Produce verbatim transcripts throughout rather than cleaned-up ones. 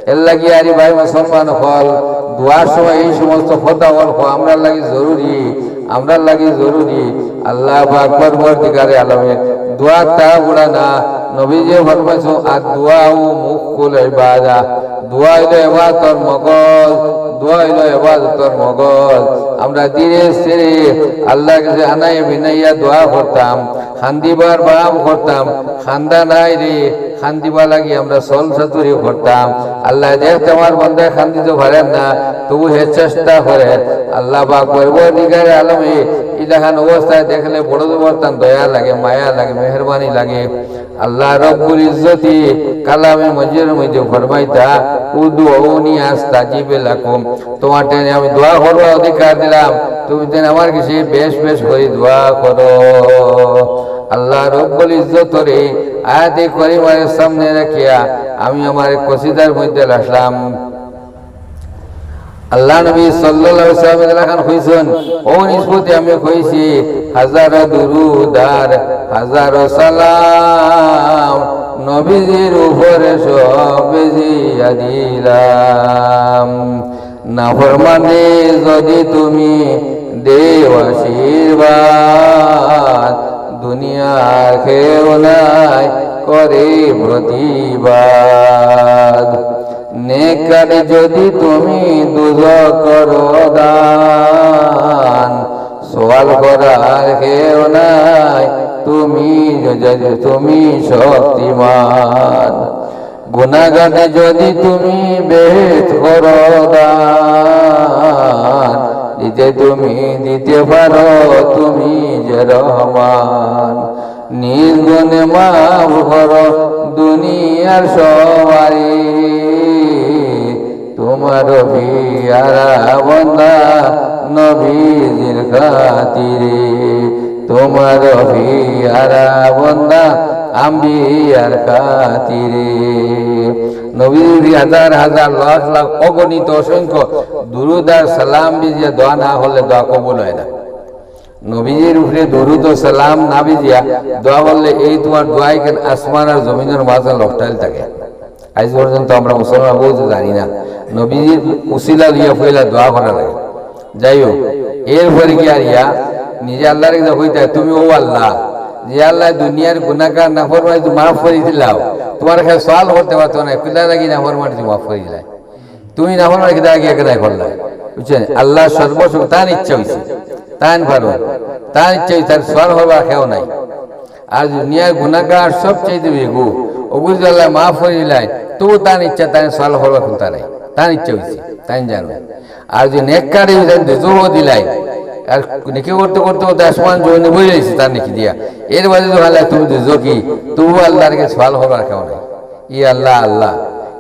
এর লাগি আরে ভাই মুসলমান অকল, দোয়ার সময় এই সমস্ত কথা অকল কওয়া আমরার লাগি জরুরি, আমরার লাগি জরুরি। আল্লাহ পাক পরওয়ারদিগারে আলমে দোয়ার তাড়াহুড়া না। নবীজি ফরমাইছইন, "আদ-দুআউ মুখুল ইবাদা।" দোয়া অইলো ইবাদতর মগজ, দোয়া অইলো ইবাদতর মগজ। আমরা ধীরে স্থিরে আল্লাহর কাছে আনাইয়া বিনাইয়া দোয়া করতাম, কান্দিবার ভাব করতাম, কান্দা নাইরে, কান্দিবার লাগি আমরা ছল চাতুরি করতাম। আল্লায় দেখইন আমার বান্দায় কান্দিতো পারের না, তবু হে চেষ্টা করের। আল্লাহ পাক পরওয়ারদিগারে আলমে ইলাখান অবস্থায় দেখলে বড় জবরদস্ত দয়া লাগে, মায়া লাগে, মেহেরবানি লাগে। আল্লাহ রব্বুল ইজ্জতে কালামে মজিদর মধ্যে ফরমাইতা, "উদউনি আস্তাজিব লাকুম।" তুমার টেনে আমি দোয়া করবার অধিকার দিলাম, তুমি যেন আমার কাছে বেশ বেশ করি দোয়া করো। আল্লাহ রব্বুল ইজ্জতর এই আয়াতে করিমারে সামনে রাখিয়া আমি আমার কসিদার মধ্যে আসলাম। আল্লাহ নবী সাল্লাল্লাহু আলাইহি ওয়াসাল্লাম এলাখান কইছইন, অউ নিসবতে আমি কইছি, হাজারো দুরুদ আর হাজারো সালাম, নবীজির উপরে সব বেজিয়া দিলাম। নাফরমানে যদি তুমি দেও আশীর্বাদ, দুনিয়ার কেউ নাই করে প্রতিবাদ। নেককার যদি তুমি দুজো করো দান, সওয়াল করার কেউ নাই, তুমি যদি, তুমি শক্তিমান। গুনাগারে যদি তুমি বেহেশত করো দান, দিতে তুমি দিতে পারো, তুমি যে রহমান। নিজ গুণে মাফ করো দুনিয়ার সবারে, তুমার পিয়ারা বন্দা নবীজির খাতিরে, তুমার পিয়ারা বন্দা আম্বিয়ার খাতিরে। নবীজির হাজার হাজার, লাখ লাখ, অগণিত অসংখ্য দুরুদ আর সালাম বিজিয়া দোয়া না করলে দোয়া কবুল অয় না। নবীজির উপরে দুরুদ ও সালাম না বিজিয়া দোয়া করলে এই তুমার দোয়া ইখান আসমান আর জমিনর মাঝে লটকাইল থাকে। আইজ পর্যন্ত আমরা মুসলমান বউত জানি না, নবীজির উসিলা লইয়া পয়লা দোয়া করা লাগে। যাই হোক, এরপরে গিয়া আর ইয়া নিজে আল্লাহর কাছে কইতা, "তুমি অউ আল্লাহ, যে আল্লায় দুনিয়ার গুনাগার নাফরমানি মাফ করি দিলাও, তুমার কাছে সওয়াল করতে পারতো না, কিলা লাগি নাফরমানি মাফ করি দিলায়?" তুমি নাফরমানি কিতা আগে আগে নাই করলা, বুঝছইন? আল্লাহ সর্বশক্তি, তান ইচ্ছা অইছে, তান পারো, তান ইচ্ছা অইছে, তান সওয়াল করবার কেউ নাই। আর দুনিয়ার গুনাগার সবচাইতে বেগু, অগু যদি আল্লায় মাফ করি দিলায়, তবু তান ইচ্ছা, তান সওয়াল করবার কুন্তা নাই, তান ইচ্ছা অইছে, তান জানো। আর যদি নেককার অইছে, তান দুজখো দিলায়, আর নেকি করতে করতে করতে আসমান জমিনে বই রইছে তার নেকি দিয়া, এর বাদে যদি আল্লাহ তুমি দুজখি, তবু আল্লাহর কাছে সওয়াল করবার কেউ নাই। ই আল্লাহ আল্লাহ,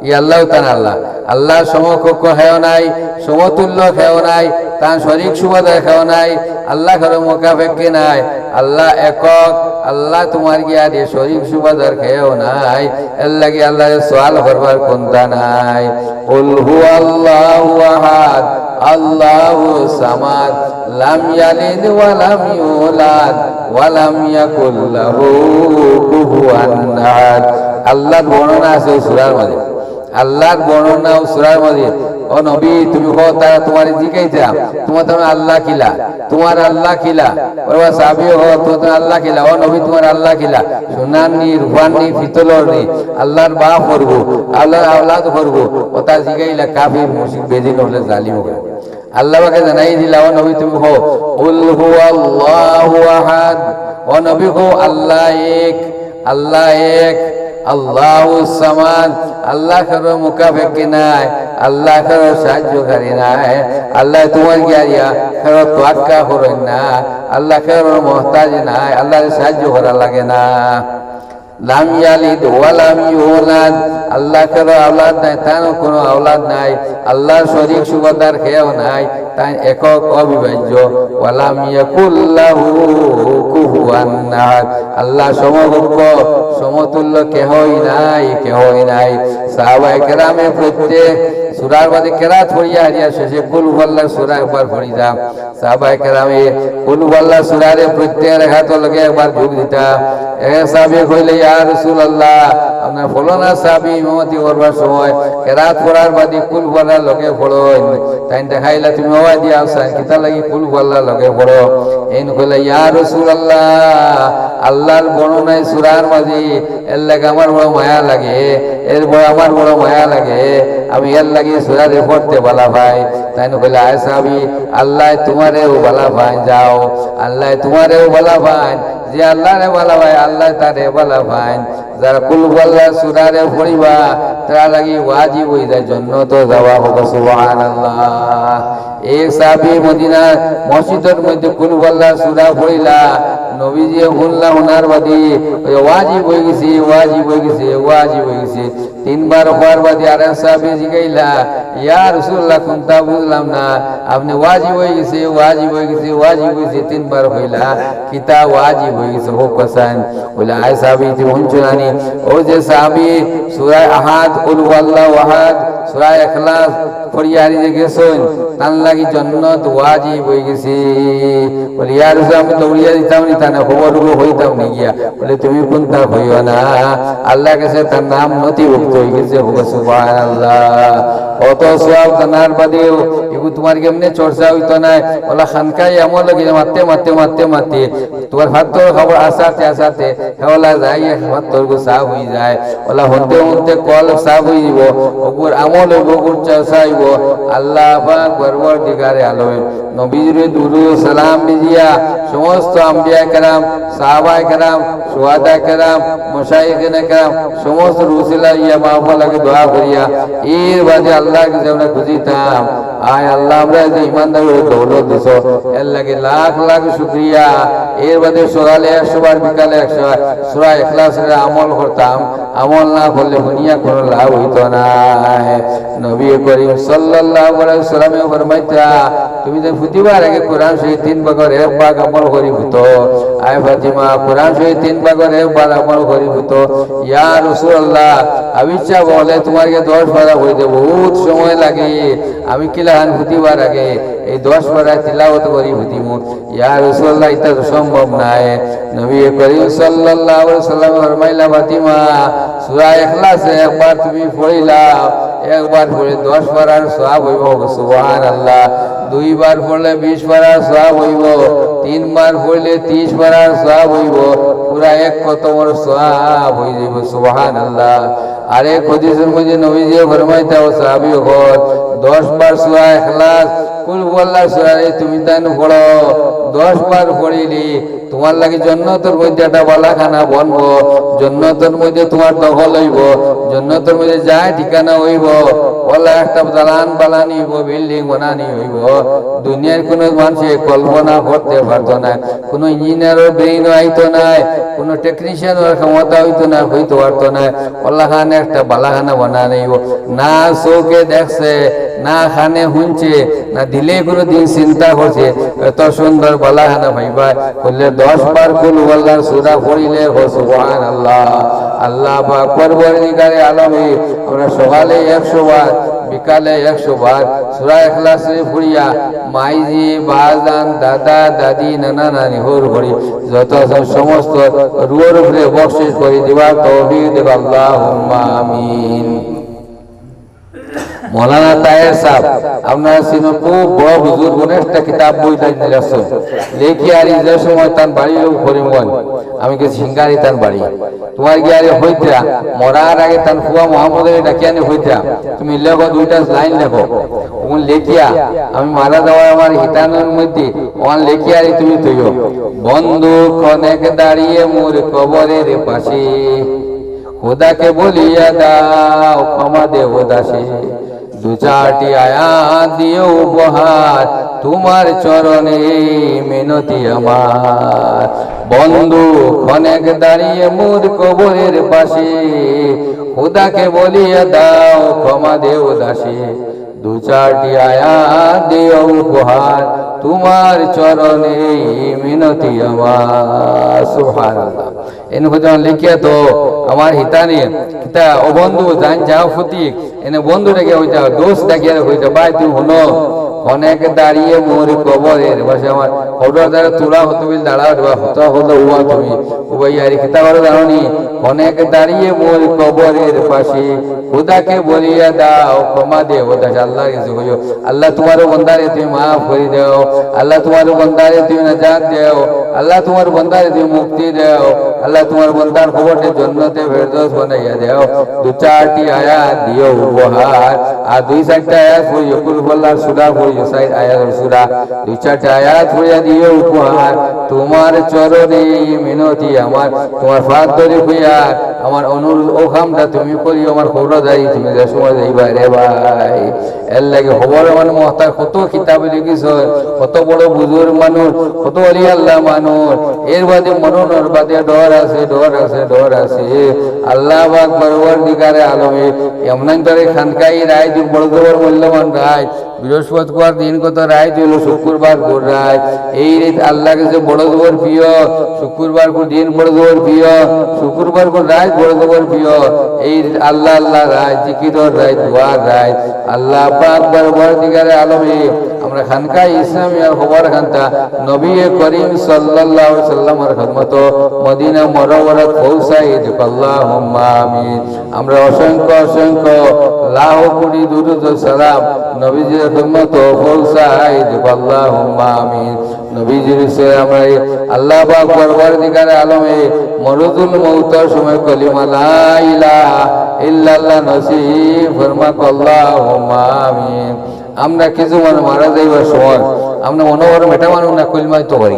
ই আল্লাহ তান আল্লাহ। আল্লাহর সমকক্ষ কেউ নাই, সমতুল্য কেউ নাই, তান শরিক সুবাদার কেউ নাই, আল্লাহ কারো মুখাপেক্ষী নাই। আল্লাহ একক, আল্লাহ তুমার গিয়া দে শরিক সুবাদার কেউ নাই। এর লাগি আল্লাহরে সওয়াল করবার কুন্তা নাই। কুল হুয়াল্লাহু আহাদ, আল্লাহুস সামাদ, লাম ইয়ালিদ ওয়া লাম ইউলাদ, ওয়া লাম ইয়াকুল লাহু কুফুয়ান আহাদ। আল্লাহর বর্ণনা আছে অউ সূরার মাঝে। আল্লাহর বর্ণনা অউ সূরার মাঝে। ও নবী, তুমি কও, তারা তুমারে জিকাইতা, তুমার তার আল্লাহ কিলা? তুমার আল্লাহ কিলা? ওরে বা সাহাবী, ও তুমার তার আল্লাহ কিলা? ও নবী, তুমার আল্লাহ কিলা? সোনার নি, রূপার নি, পিতলর নি? আল্লাহর বাপ করবো, আল্লাহর আওলাদ করবো। অতা জিকাইলা কাফির, মুশরিক, বেদিন অকলে, জালিম অকলে। আল্লাহ পাকে জানাই দিলা, ও নবী তুমি কও, "কুল হুয়াল্লাহু আহাদ।" ও নবী কও, "আল্লাহ এক, আল্লাহ এক, আল্লাহুস সামাদ।" আল্লাহ কারো মুখাপেক্ষী নাই, আল্লাহ কারো সাহায্যকারী নাই, আল্লাহ তুমার গিয়া কারো তোয়াক্কা করইন না, আল্লাহ কারো মহতাজ নাই, আল্লাহরে সাহায্য করা লাগে না। লাম ইয়ালিদ ওয়া লাম ইউলাদ, আল্লাহ কারো আওলাদ নাই, তানও কুনু আওলাদ নাই, আল্লাহর শরিক সুবাদার কেউ নাই, তাইন একক অবিভাজ্য। ওয়া লাম ইয়াকুল লাহু কুফুয়ান আহাদ, আল্লাহর সমকক্ষ, সমতুল্য কেহই নাই, কেহই নাই। সাহাবায়ে কেরামে প্রত্যেক সূরার মাঝে কেরাত পড়িয়া হারিয়া শেষে কুল হুয়াল্লাহ সূরা একবার পড়িতা। সাহাবায়ে কেরামে কুল হুয়াল্লাহ সূরারে প্রত্যেক রেকাতর লগে একবার যোগ দিতা। এক সাহাবী কইলে, ইয়া রাসূলুল্লাহ, আপনার ফলনা সাহাবী ইমামতি করবার সময় কেরাত পড়ার বাদে কুল হু আল্লাহর লগে পড়ইন। তাইন দেখাইলা, তুমি ওবা দিয়া আছাইন, কিতার লাগি কুল হু আল্লাহর লগে পড়ো? এইন কইলা, ইয়া রাসূলুল্লাহ, আল্লাহর বর্ণনায় সূরার মাঝে এর লাগি আমার বড় মায়া লাগে, এর বড় আমার বড় মায়া লাগে, আমি এর লাগি সূরারে পড়তে ভালা পাই। তাইন কইলা, আয় সাহাবী, আল্লায় তুমারেও ভালা পাইন, যাও, আল্লায় তুমারেও ভালা পাইন, যে আল্লাহরে ভালা পায়, আল্লায় তারে ভালা পাইন। যারা কুল হু আল্লাহর সূরারে পড়িবা, তারার লাগি ওয়াজিব অই যায় জন্নতো যাওয়া। কউক্কা সুবহানাল্লাহ। এক সাহাবী মদিনার মসজিদর মধ্যে কুল হু আল্লাহর সূরা পড়িলা, নবীজিয়ে হুনলা, হুনার বাদে ওই ওয়াজিব অই গেছে, ওয়াজিব অই গেছে, ওয়াজিব অই গেছে। তিনবার কওয়ার বাদে আরেক সাহাবী জিগাইলা, ইয়া রাসূলুল্লাহ, কুনটা বুঝলাম না, আপনে ওয়াজিব অই গেছে, ওয়াজিব অই গেছে, ওয়াজিব অই গেছে, তিনবার কইলা, কিতা ওয়াজিব অই গেছে, কউক্কা চাইন। কইলা, আয় সাহাবী, তুমি হুনছো না নি? অউ যে সাহাবী সূরা আহাদ, কুল হু আল্লাহু আহাদ, সূরা ইখলাস পড়িয়া হারি যে গেছইন, তান লাগি জন্নত ওয়াজিব অই গেছে। বলে, ইয়া রাসূল, আমি দৌড়িয়া দিতাম নি, তানে খবর কইতাম নি গিয়া। বলে, তুমি কুনটা কইও না, আল্লাহর গেছে তার নাম নথিভুক্ত অই গেছে। কউক্কা সুবহানাল্লাহ। অত সওয়াব জানার বাদেও এগু তুমার কেমনে চর্চা অইতো নায়? অলা খানকায় আমল লাগে মাততে, মাততে, মাততে, মাততে, তুমার ফাত্তর খবর আসাতে, আসাতে, হেওলা যাই এক ফাত্তর গু সাফ অই যায়। অলা হুনতে হুনতে কলব সাফ অই যিবো, অগুর আমল অইবো, অগুর চর্চা অইবো। আল্লাহ পাক পরওয়ারদিগারে আলমে নবীজিরে দুরুদ সালাম ভিজিয়া, সমস্ত আম্বিয়া কেরাম, সাহাবায়ে কেরাম, শুহাদা কেরাম, মুশাইখিনে কেরাম, সমস্তর উসিলা ইয়া মাহফিল লাগি দোয়া করিয়া, এর বাদে আল্লাহর গেছে আমরা খুজিতাম, আয় আল্লাহ, আমরারে যে ইমানদারি অর দৌলত দিছো, এর লাগি লাখ লাখ শুকরিয়া। এর বাদে সকালে একশো বার, বিকালে একশো বার সূরা ইখলাসর আমল করতাম, আমল না করলে হুনিয়া কুনু লাভ অইতো নায়। নবী করিম সাল্লাল্লাহু আলাইহি ওয়াসাল্লামে ফরমাইতা, তুমি যে প্রতিবার আগে কোরআন শরীফ তিন ভাগর এক ভাগ আমল করি ফুতো। আয় ফাতিমা, কোরআন শরীফ তিন ভাগর এক ভাগ আমল করি ফুতো। ইয়া রাসূলুল্লাহ, আবিচ্ছা বলে তুমার গিয়া দশ পারা পড়িতে বহুত সময় লাগে, আমি কিলাখান প্রতিবার আগে এই দশ পারা তিলাওয়াত করি ফুতিমু। ইয়া রাসূলুল্লাহ, ইতা তো সম্ভব নায়। নবী করিম সাল্লাল্লাহু আলাইহি ওয়াসাল্লাম ফরমাইলা, ফাতিমা, সূরা ইখলাস একবার তুমি পড়িলাও, একবার পড়লে দশ পারার সওয়াব অইবো। সুবহানাল্লাহ। দুইবার পড়লে বিশ পারার সওয়াব অইবো, তিনবার পড়লে ত্রিশ পারার সওয়াব অইবো, পুরা এক খতমর সওয়াব অই যাইবো। সুবহানাল্লাহ। আরেক হাদিসর মধ্যে নবীজিয়ে ফরমাইতা, ও সাহাবী অকল, দশ বার সূরা ইখলাস, কুল হু আল্লাহর সূরারে তুমি তাইন পড়ো, দশ বার পড়িলে তুমার লাগি জন্নতর মধ্যে একটা বালাখানা বনবো, জন্নতর মধ্যে তুমার দখল অইবো, জন্নতর মধ্যে জাগা ঠিকানা অইবো, অলা একটা দালান বানানি অইবো, বিল্ডিং বানানি অইবো। দুনিয়ার কুনু মানষে কল্পনা করতে পারতো নায়, কুনু ইঞ্জিনিয়ারর ব্রেইনও আইতো নায়, কুনু টেকনিশিয়ানর ক্ষমতা অইতো নায়, অইতো পারতো নায়। অলাখান একটা বালাখানা বানানি অইবো। না চউখে দেখছে, না কানে হুনছে, না দিলে কুনুদিন চিন্তা করছে, এত সুন্দর বালাখানা পাইবা। কইলে দশ বার কুল হু আল্লাহর সূরা পড়িলে, কও সুবহানাল্লাহ। আল্লাহ পাক পরওয়ারদিগারে আলমে, আমরা সকালে একশো বার, বিকালে একশো বার সূরা ইখলাস শরীফ পড়িয়া মাইজি, বাজান, দাদা, দাদি, নানা, নানি, হউর হড়ি যত আছইন সমস্ত রুহর উপরে বকশিশ করি দিবার তৌফিক দেবা। আল্লাহুম্মা আমিন। মৌলানা তাহের সাহেব, আপনারা চিনইন, খুব বড় বুজুর্গ, অনেকটা কিতাব বই তাইন লেখছইন। লেখিয়া হারি যে সময় তান বাড়ি অইলো করিমগঞ্জ, আমি গেছি সিঙ্গারি তান বাড়ি। তুমার গিয়া হারি কইতরা, মরার আগে তান ফুয়া মোহাম্মদরে ডাকিয়া আনি কইতরা, তুমি লেখো, দুইটা লাইন লেখো। অখন লেখিয়া, আমি মারা যাওয়ার আমার হিতানর মধ্যে অখন লেখিয়া হারি তুমি থইও। বন্ধু ক্ষণেক দাঁড়িয়ে মোর কবরের পাশে, খোদাকে বলিয়া দাও ক্ষমা দেও দাসে। দু চারটি আয়াত দিও উপহার, তোমার চরণে মিনতি আমার। বন্ধু ক্ষণেক দাঁড়িয়ে মোর কবরের পাশে, খোদাকে বলিয়া দাও ক্ষমা দেও দাসে। দু চারটি আয়াত দিও উপহার, তোমার চরণে মিনতি আমার। সুবহানাল্লাহ। এনে কইতা লেখিয়া তো আমার হিতানি, কিতা ও বন্ধু, জান যাও ফতিক, এনে বন্ধু ডাকিয়া কইতা, দোস্ত ডাকিয়া কইতা, ভাই তুমি হুনো, ক্ষণেক দাঁড়িয়ে মোর কবরের পাশে আমার কবরর দ্বারে তুরা কতবিল দাঁড়াও রে বা, কত হলো উবা তুমি, উবাইয়া রে কিতা করো জানো নি? অনেক দাঁড়িয়ে মোর কবরের পাশে, খুদাকে বলিয়া দাও ক্ষমা দে, ও দাস আল্লাহর কাছে কইও, আল্লাহ তোমার বন্দারে তুমি মাফ করি দাও, আল্লাহ তোমার বন্দারে তুমি নাজাত দাও, আল্লাহ তোমার বন্দারে তুমি মুক্তি দাও, আল্লাহ তোমার বন্দার কবরটা জন্নতে ফেরদৌস বানাইয়া দাও। দু চারটি আয়াত দিও উপহার, আর দুই চারটা আয়াত পড়িও, কুল ফল্লার সুরা পড়িও, চার আয়াতর সুরা, দুই চারটা আয়াত পড়িয়া দিও উপহার। তোমার চরণে এই মিনতি আমার, তোমার পাত ধরি কইয়ার, আমার অনুরোধ, ও কামটা তুমি করিও, আমার কবরো যাই, তুমি যে সময় যাইবা রে ভাই। এর লাগি খবর মানে মহতার কত কিতাবে লিখিছে, কত বড় বুজুর্গ মানুষ, কত অলি আল্লাহ মানুষ। এর বাদে মরণর বাদে ডর আছে, ডর আছে, ডর আছে। আল্লাহ পাক পরওয়ারদিগারে আলমে এমন ধরে খানকাই রায় যুগ বড় জবর মূল্যবান রায়। বৃহস্পতিবার দিন কত রাইত হইল শুক্রবার গুর রাইত। এই রাইত আল্লাহর কাছে বড় জবর প্রিয়। শুক্রবার গুর দিন বড় জবর প্রিয়। শুক্রবার গুর রাইত বড় জবর প্রিয়। এই রাইত আল্লাহ আল্লাহ রাইত, জিকিরর রাইত, দোয়ার রাইত। আল্লাহ পাক পরওয়ারদিগারে আলমে আমরা খানকায়ে ইসলামিয়ার খবর খানটা নবী করিম সাল্লাল্লাহু আলাইহি সাল্লামর খেদমত মদিনা মুনাওয়ারাত পৌঁছাই দিক। আল্লাহুম্মা আমিন। আমরা অসংখ্য অসংখ্য লাখো কোটি দুরূদ ও সালাম নবীজির খেদমত পৌঁছাই দেব। আল্লাহুম্মা আমিন। নবীজির উসিলায় আমরা এই আল্লাহ পাক পরওয়ারদিগারে আলমে মরদুল মউতর সময় কলিমা লা ইলাহা ইল্লাল্লাহ নসিব ফরমাক। আল্লাহুম্মা আমিন। আমরা কিছু মানুষ মারা যাইবার সময় আমরা মনে করি বেটা মানুষ না কলিমাই তো করি।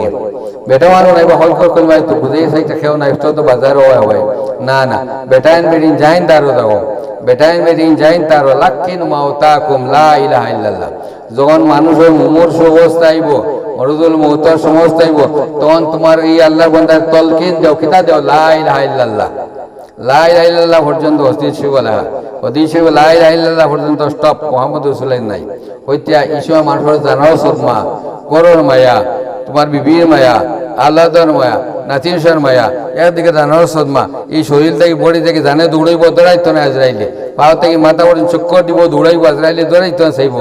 বেটা মানুষ নাই বা হলকর কইমাই তো বুঝে সাইতে কেউ নাই, তো তো বাজারো হয় হয়। না, না, বেটাইন বেটিন যাইন তারও যাও। বেটাইন বেটিন যাইন তারও লাক্কিন মাওতাকুম লা ইলাহা ইল্লাল্লাহ। যখন মানুষ ওই মুমূর্ষু অবস্থা আইব, মরদুল মউতর সমস্ত আইব, তখন তোমার এই আল্লাহর বন্দার তলকিন দেও, কিতা দেও? লা ইলাহা ইল্লাল্লাহ। লা ইলাহা ইল্লাল্লাহ পর্যন্ত হদিস শরীফ বলা হয়। হদিস শরীফ লা ইলাহা ইল্লাল্লাহ পর্যন্ত stop, মোহাম্মদ রসুলের নাই। হইতে এই সময় মানুষের জানার সদমা, ঘরর মায়া, তোমার বিবির মায়া, আল্লাহর মায়া, নাতিনশার মায়া, একদিকে জানার সদমা, এই শরীর থাকি বডি থাকি জানে দৌড়াইব, দৌড়াইতো না আজরাইলে। পাও থাকি মাথা পর্যন্ত চক্কর দিব, দৌড়াইব, আজরাইলে দৌড়াইতো না চাইব।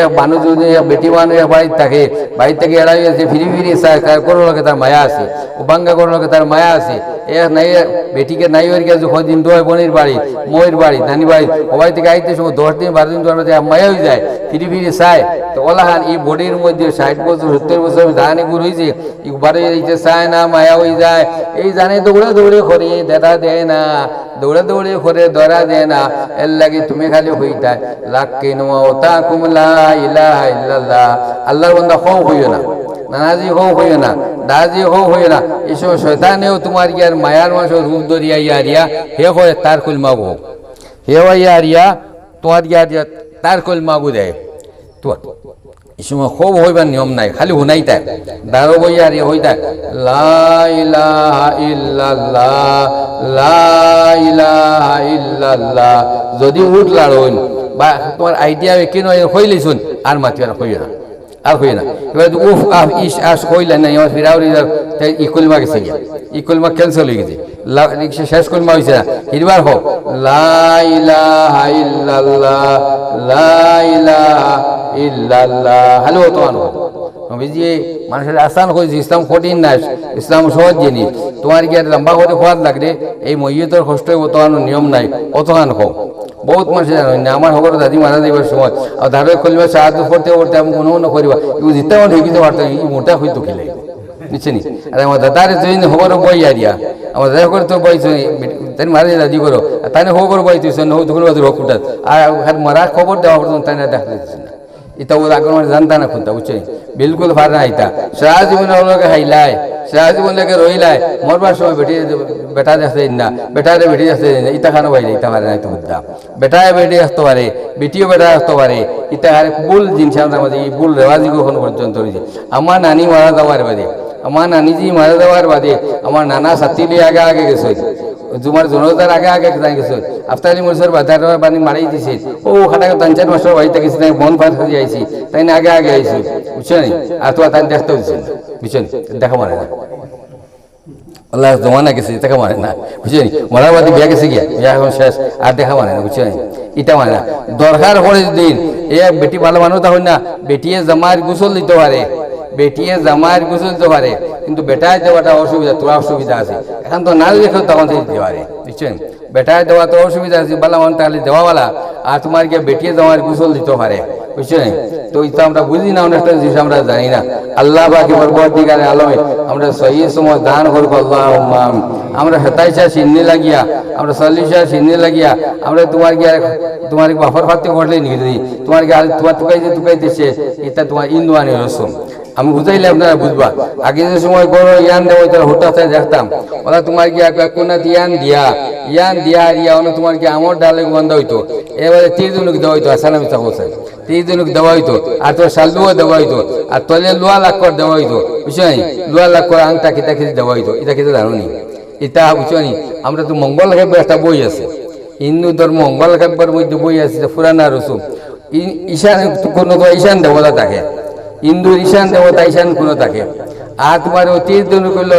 এক মানুষ যদি এক বেটি মানুষ এক বাড়িত থাকে, বাড়ি থাকি এড়াই আছে, ফিরি ফিরি চায়, তার ঘরর লগে তার মায়া আছে, ও বাঙ্গা ঘরর লগে তার মায়া আছে। এক নাই, বেটিকে নাই ওর গেছে কদিন দোয় বনির বাড়ি, মইর বাড়ি, নানি বাড়ি, ও বাড়ি থাকি আইতে সময় দশ দিন বারো দিন দোয়ার মধ্যে মায়া হয়ে যায়, ফিরি ফিরি চায়। তো ওলাহান এই বডির মধ্যে ষাট বছর, সত্তর বছর জানি গুর হয়েছে, ই বারে ইতে চায় না, মায়া হয়ে যায়। এই জানে দৌড়া দৌড়ি করে, দেখা দেয় না, দৌড়া দৌড়ি করে, ধরা দেয় না। এর লাগি তুমি খালি হইতায়, লাক্কিনু মাওতাকুম লা ইলাহা ইল্লাল্লাহ। আল্লাহর বন্দা হও হইও না, নানাজি হও হইও না, দাজি হও হইও না। এই সময় শয়তানেও তোমার ইয়ার মায়ার মাংস রূপ ধরিয়া ইয়ারিয়া, হে হয় তার কলমা গো। হে হয় ইয়ারিয়া, তোমার ইয়ারিয়া, তার কলমা গো দেয়। তোমার এই সময় খুব হইবার নিয়ম নাই, খালি হুনাইতায়। দারো বইয়া আর ইয়ে হইতায়, "লা ইলাহা ইল্লাল্লাহ, লা ইলাহা ইল্লাল্লাহ।" যদি উঠ লাড়ইন বা তোমার আইডিয়া বেকিন হয়, কইলিছুন, আর মাতি আর কইও না, আর কইও না। এবার যদি উফ, আফ, ইশ, আশ কইলেন না, আমার ফিরাউরি যার, তাই ই কলমা গেছে গিয়া, ই কলমা cancel হয়ে গেছে। লা-, শেষ কলমা হইছে না। হিরবার হোক, "লা ইলাহা ইল্লাল্লাহ, লা ইলাহা ইল্লাল্লাহ।" হালু অতখান হোক। নবীজি মানুষের আসান কইছে, ইসলাম কঠিন না, ইসলাম সহজ জিনিস। তোমার গিয়া লম্বা করে খোয়াদ লাগলে, এই মইয়তর কষ্ট অতখান নিয়ম নাই, অতখান হোক। বহুত মানুষ জানেন না, আমার খবর দাদি মারা যাইবার সময়, আর ধারে কলমা শাহাদত পড়তে পড়তে আমি মনে মনে করিবা, ইউ জিতা মনে হইতে পারতো, ই মোটা হইতো খেলে। বুঝছেন? আর আমার দাদারে তুই খবর বই আরিয়া, আমার দাদা করে তো বই তুই, তাই মারা যায় দাদি করো, আর তাই খবর বই তুই, শোন, দোকান বাজার হোক উঠাত। আর ওখানে মারা খবর দেওয়া পর্যন্ত তাই না দেখা যাচ্ছে না। এটা ওর আগে আমার জানতা না খুঁজতা, বুঝছেন? বিলকুল পারে না এটা। সারা জীবন ওর লগে খাইলায়, সারা জীবন লগে রইলায়, মরবার সময় বেটি, বেটা দেখতে না, বেটারে বেটি দেখতে না, ইটা খানো বাইরে, ইটা পারে না, ইটা বুঝতাম। বেটায় বেটি আসতে পারে, বেটিও বেটা আসতে পারে। ইটা আরেক ভুল জিনিস আমাদের মাঝে, এই ভুল রেওয়াজি কখন পর্যন্ত রয়েছে। আমার নানি মারা যাওয়ার বাদে, আমার নানিজি মারা যাওয়ার বাদে, আমার নানা সাথী লই আগে আগে গেছে, তোমার জনতার আগে আগে জানি গেছে, আফতালি মরিচর বাজার বানি মারাই দিছে। ও খাটাকে তানচার মাস্টার বাড়িতে গেছে, তাই মন পার হয়ে আইছি, তাই না আগে আগে আইছি, বুঝছো নি? আর তো আর তাই দেখতে হচ্ছে, বুঝছো নি? দেখা মানে না। আল্লাহ জমানা গেছে, ইতাকে মানে না, বুঝছেন? মরার বাদে বিয়া গেছে গিয়া, বিয়া এখন শেষ, আর দেখা মানে না, বুঝছেন? ইটা মানে না। দরকার পড়ে যদি এ বেটি ভালো মানুষ তখন না, বেটিয়ে জামাইর গোসল দিতে পারে, বেটিয়ে জামাইর গোসল দিতো পারে, কিন্তু বেটায় দেওয়াটা অসুবিধা, থুড়া অসুবিধা আছে। অখন তো না দেখো তখন সে দিতে পারে, বুঝছইন? বেটায় দেওয়া তো অসুবিধা আছে, বালা মন তাহলে দেওয়া বালা। আর তোমার গিয়া বেটিয়ে জামাইর গোসল দিতো পারে, বুঝছইন? তো ইতা আমরা বুঝি না, অনেকটা জিনিস আমরা জানি না। আল্লাহ পাকে পরওয়ারদিগারে আলমে আমরা সহি সময় দান করুক, আল্লাহুম্মা আমিন। আমরা সাতাইশা সিন্নি লাগিয়া, আমরা চল্লিশা সিন্নি লাগিয়া, আমরা তোমার গিয়া, তোমার বাপর ফাতে করলে নিয়ে যদি তোমার গিয়া তোমার তুকাইতে তুকাইতেছে, ইতা তোমার ইন্দুয়ানি রসম। আমি বুঝাইলে আপনারা বুঝবা। আগে যে সময় গরু ইয়ান দেওয়া হইতো, হঠাৎ করে দেখতাম, ওরা তোমার গিয়া এক কোনাত ইয়ান দিয়া, ইয়ান দিয়া আর ইয়া, ওরা তোমার গিয়া আমর ডালে বান্ধা হইতো। এবারে তীর ধনুক দেওয়া হইতো, আসান আমি তখন স্যার। তীর ধনুক দেওয়া হইতো, আর তোর শালুও দেওয়া হইতো, আর তলে লোয়া লাক্কর দেওয়া হইতো, বুঝছো নি? লোয়া লাক্কর আংটা কিতা কিতা দেওয়া হইতো, ইতা কিতা জানো নি? ইতা বুঝছো নি? আমরা তো মঙ্গল কাব্যর একটা বই আছে, হিন্দু ধর্ম মঙ্গল কাব্যর মধ্যে বই আছে, যে পুরানা রসুম। ই-, ঈশান, কোনো তো ঈশান দেবতা থাকে, হিন্দুর ঈশান দেবতা ঈশান কোনো থাকে। আর তোমার ওই তীর ধনুক হইল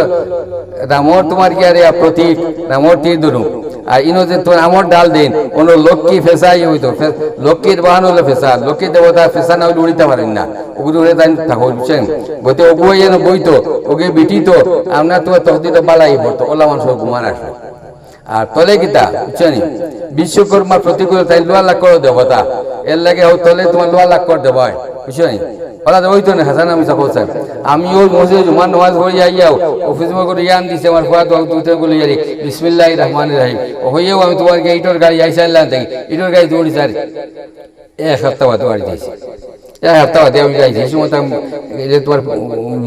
রামর তোমার কি আরে প্রতীক, রামর তীর ধনুক। আর ইনো যে তোমার আমর ডাল দিন, ওনো লক্ষ্মী ফেসাই হইতো, ফে-, লক্ষ্মীর বাহন হলো ফেসা, লক্ষ্মীর দেবতা ফেসা না হইলে উড়িতে পারেন না, ওগুলো উড়ে তাই থাকো, বুঝছেন? গতে ওগুয়ে যেন বইতো, ওগুয়ে বিটিতো, আমরা তোমার তকদিরটা বালাই পড়তো, ওলা মানুষ ঘুমান আসলো। আর তলে কিতা, বুঝছো নি? বিশ্বকর্মার প্রতীক হলো তাই লোয়া লাক্কর দেবতা। এর লাগে ও তলে তোমার লোয়া লাক্কর দেওয়া হয়, বুঝছো নি? ওলা তো ওই তো না, হাসান আমি তখন স্যার। আমি ওই মসজিদে জুমার নামাজ পড়ি আইয়াও, অফিস মনে করি ইয়ান দিছে আমার ফুয়া দল দুইটা গুলি ইয়ারি, বিসমিল্লাহির রহমানির রহিম। ও হইয়াও আমি তোমার গিয়ে ইটোর গাড়ি আইসা আল্লাহ থেকে, ইটোর গাড়ি দৌড়ি স্যার। এক সপ্তাহ বাদে বাড়ি যাইছি। এক সপ্তাহ বাদে আমি যাইছি, এই সময় তো আমি, এই যে তোমার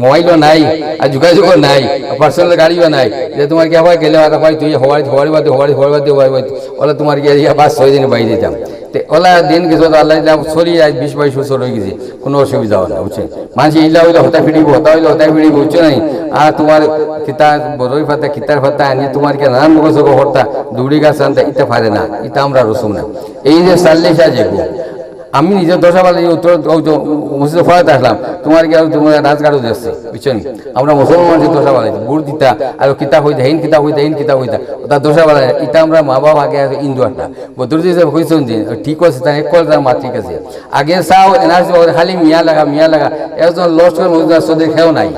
মোবাইলও নাই, আর যোগাযোগও নাই, আর পার্সোনাল গাড়িও নাই, যে তোমার কি আবার গেলে আর ভাই তুই হওয়ারি, হওয়ারি বাদে, হওয়ারি, হওয়ারি বাদে, হওয়ারি বাদে, ওলা তোমার কি ইয়া পাঁচ ছয় দিন বাইরে যেতাম। তে ওলা দিন গেছে তো আল্লাহ দিলে চলি আজ বিশ বাইশ বছর হয়ে গেছে, কোনো অসুবিধা হয় না, বুঝছেন? মানুষ ইলা হইলে হতা ফিরিব, হতা হইলে হতা ফিরিব, বুঝছো নাই? আর তোমার কিতা বড়ই পাতা, কিতার পাতা আনি তোমার কি নানান মুখস্থ হর্তা, দৌড়ি গাছ আনতে ইতে পারে না, ইতা আমরা রসুম না। এই যে সাল্লিশা যেগু, আমি নিজে দশা বালাই উত্তর, ওই তো মসজিদে ফরাত আসলাম, তোমার কি আর তোমার রাজগাড়ও যাচ্ছে, বুঝছেন? আমরা মুসলমান মানুষের দশা বালাই, ভোট দিতা, আর কিতা হইতা, হেন কিতা হইতা, হেন কিতা হইতা, ওটা দশা বালাই, এটা আমরা মা বাবা আগে আছে ইন্দু একটা। বদরুদ্দিন সাহেব কইছেন যে, ঠিক আছে, তাই এক কল তার মা ঠিক আছে। আগে চাও, এনআরসি বাবুর খালি মিয়া লাগা, মিয়া লাগা, একজন লস্কর মজুদার সদে খেয়েও নাই।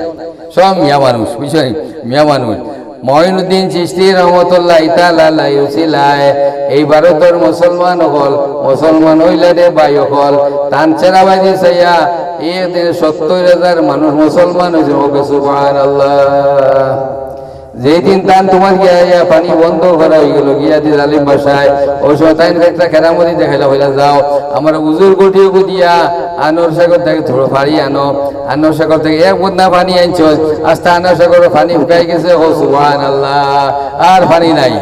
সব মিয়া মানুষ, বুঝছেন? মিয়া মানুষ। মঈনুদ্দিন চিশতি রহমতুল্লাহ তাআলা আলাইহি উছিলায় এই ভারতর মুসলমান অকল, মুসলমান অইলা রে ভাই অকল, তান চেরাবাজি চাইয়া একদিন সত্তর হাজার মানুষ মুসলমান হইছে। ওকে সুবহানাল্লাহ। যেই দিন তান তোমার গিয়া ইয়া পানি বন্ধ করা হয়ে গেল, গিয়া দি জালিম বাসায়, ওই সময় তাই একটা কেরামতি দেখাইলা, কইলা, "যাও, আমার উজুর গটিও দিয়া আনোর সাগর থেকে থুড়ো পানি আনো।" আনোর সাগর থেকে এক বুন্দা পানি আনছো, আস্তা আনোর সাগর পানি শুকাই গেছে। ও সুবহানাল্লাহ, আর পানি নাই।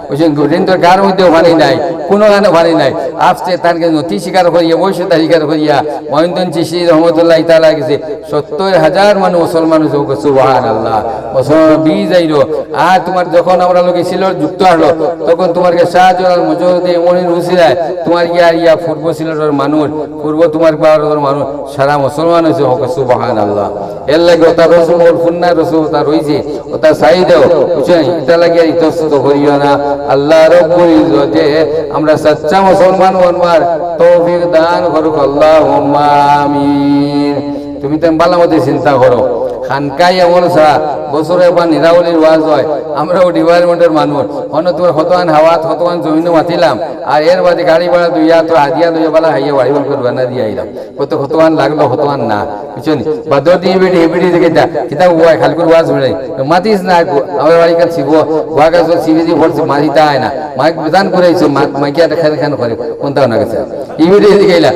ওই যে দিন তো গার মধ্যেও পানি নাই, কোনো গানে পানি নাই। আস্তে তার কাছে নথি স্বীকার করিয়া, বৈশ্যতা স্বীকার করিয়া, মহিন্দন চিশতি রহমতুল্লাহ তাআলা গেছে, সত্তর হাজার মানুষ মুসলমান হয়েছে। ওকে সুবহানাল্লাহ। মুসলমান বীজ আইলো। আর তোমার যখন আমরা লোকে সিলট যুক্ত আসলো, তখন তোমার গিয়া শাহজালাল মুজাহিদিন মনির উছিলায় তোমার গিয়া ইয়া পূর্ব সিলটর মানুষ, পূর্ব তোমার ভারতর মানুষ, সারা মুসলমান হয়েছে। ওকে সুবহানাল্লাহ। এর লাগে ওটা রসুম, ওর ফুন্না রসুম ওটা রইছে, ওটা চাই দেও, বুঝছেন? এটা লাগে আর ইতস্তত করিও না। আল্লাহ রব্বুল ইজ্জতে আমরা সাচ্চা মুসলমান বনবার তৌফিক দান করুক, আল্লাহুম্মা আমিন। তুমি তো ভালা মতো চিন্তা করো, খানকাই আমল ছাড়া বছরে একবার নিরাউলির ওয়াজ হয়, আমরাও ডিপার্টমেন্টের মানুষ, অন্য তোমার কতখান হাওয়াত, কতখান জমিনও মাতিলাম, আর এর বাদে গাড়ি ভাড়া দুইয়া তো হাদিয়া দুইয়া বালা হাইয়া বাড়ি বল করে বানা দিয়ে আইলাম। কত কতখান লাগলো, কতখান না, বুঝছো নি? বা দর দিয়ে বেটি, হে বেটি দেখে যা, কিতা ওয়াই খালি করে ওয়াজ বেড়াই, মাতিস না, গো-, আমার বাড়ি কাল শিব, ওয়া গাছ শিবে দিয়ে পড়ছে, মারিতা হয় না, মাইক বিধান করে আইছে, মা-, মাইকে একটা খান খান করে, কোনটাও না গেছে। ই বেটি এদিকে এলা,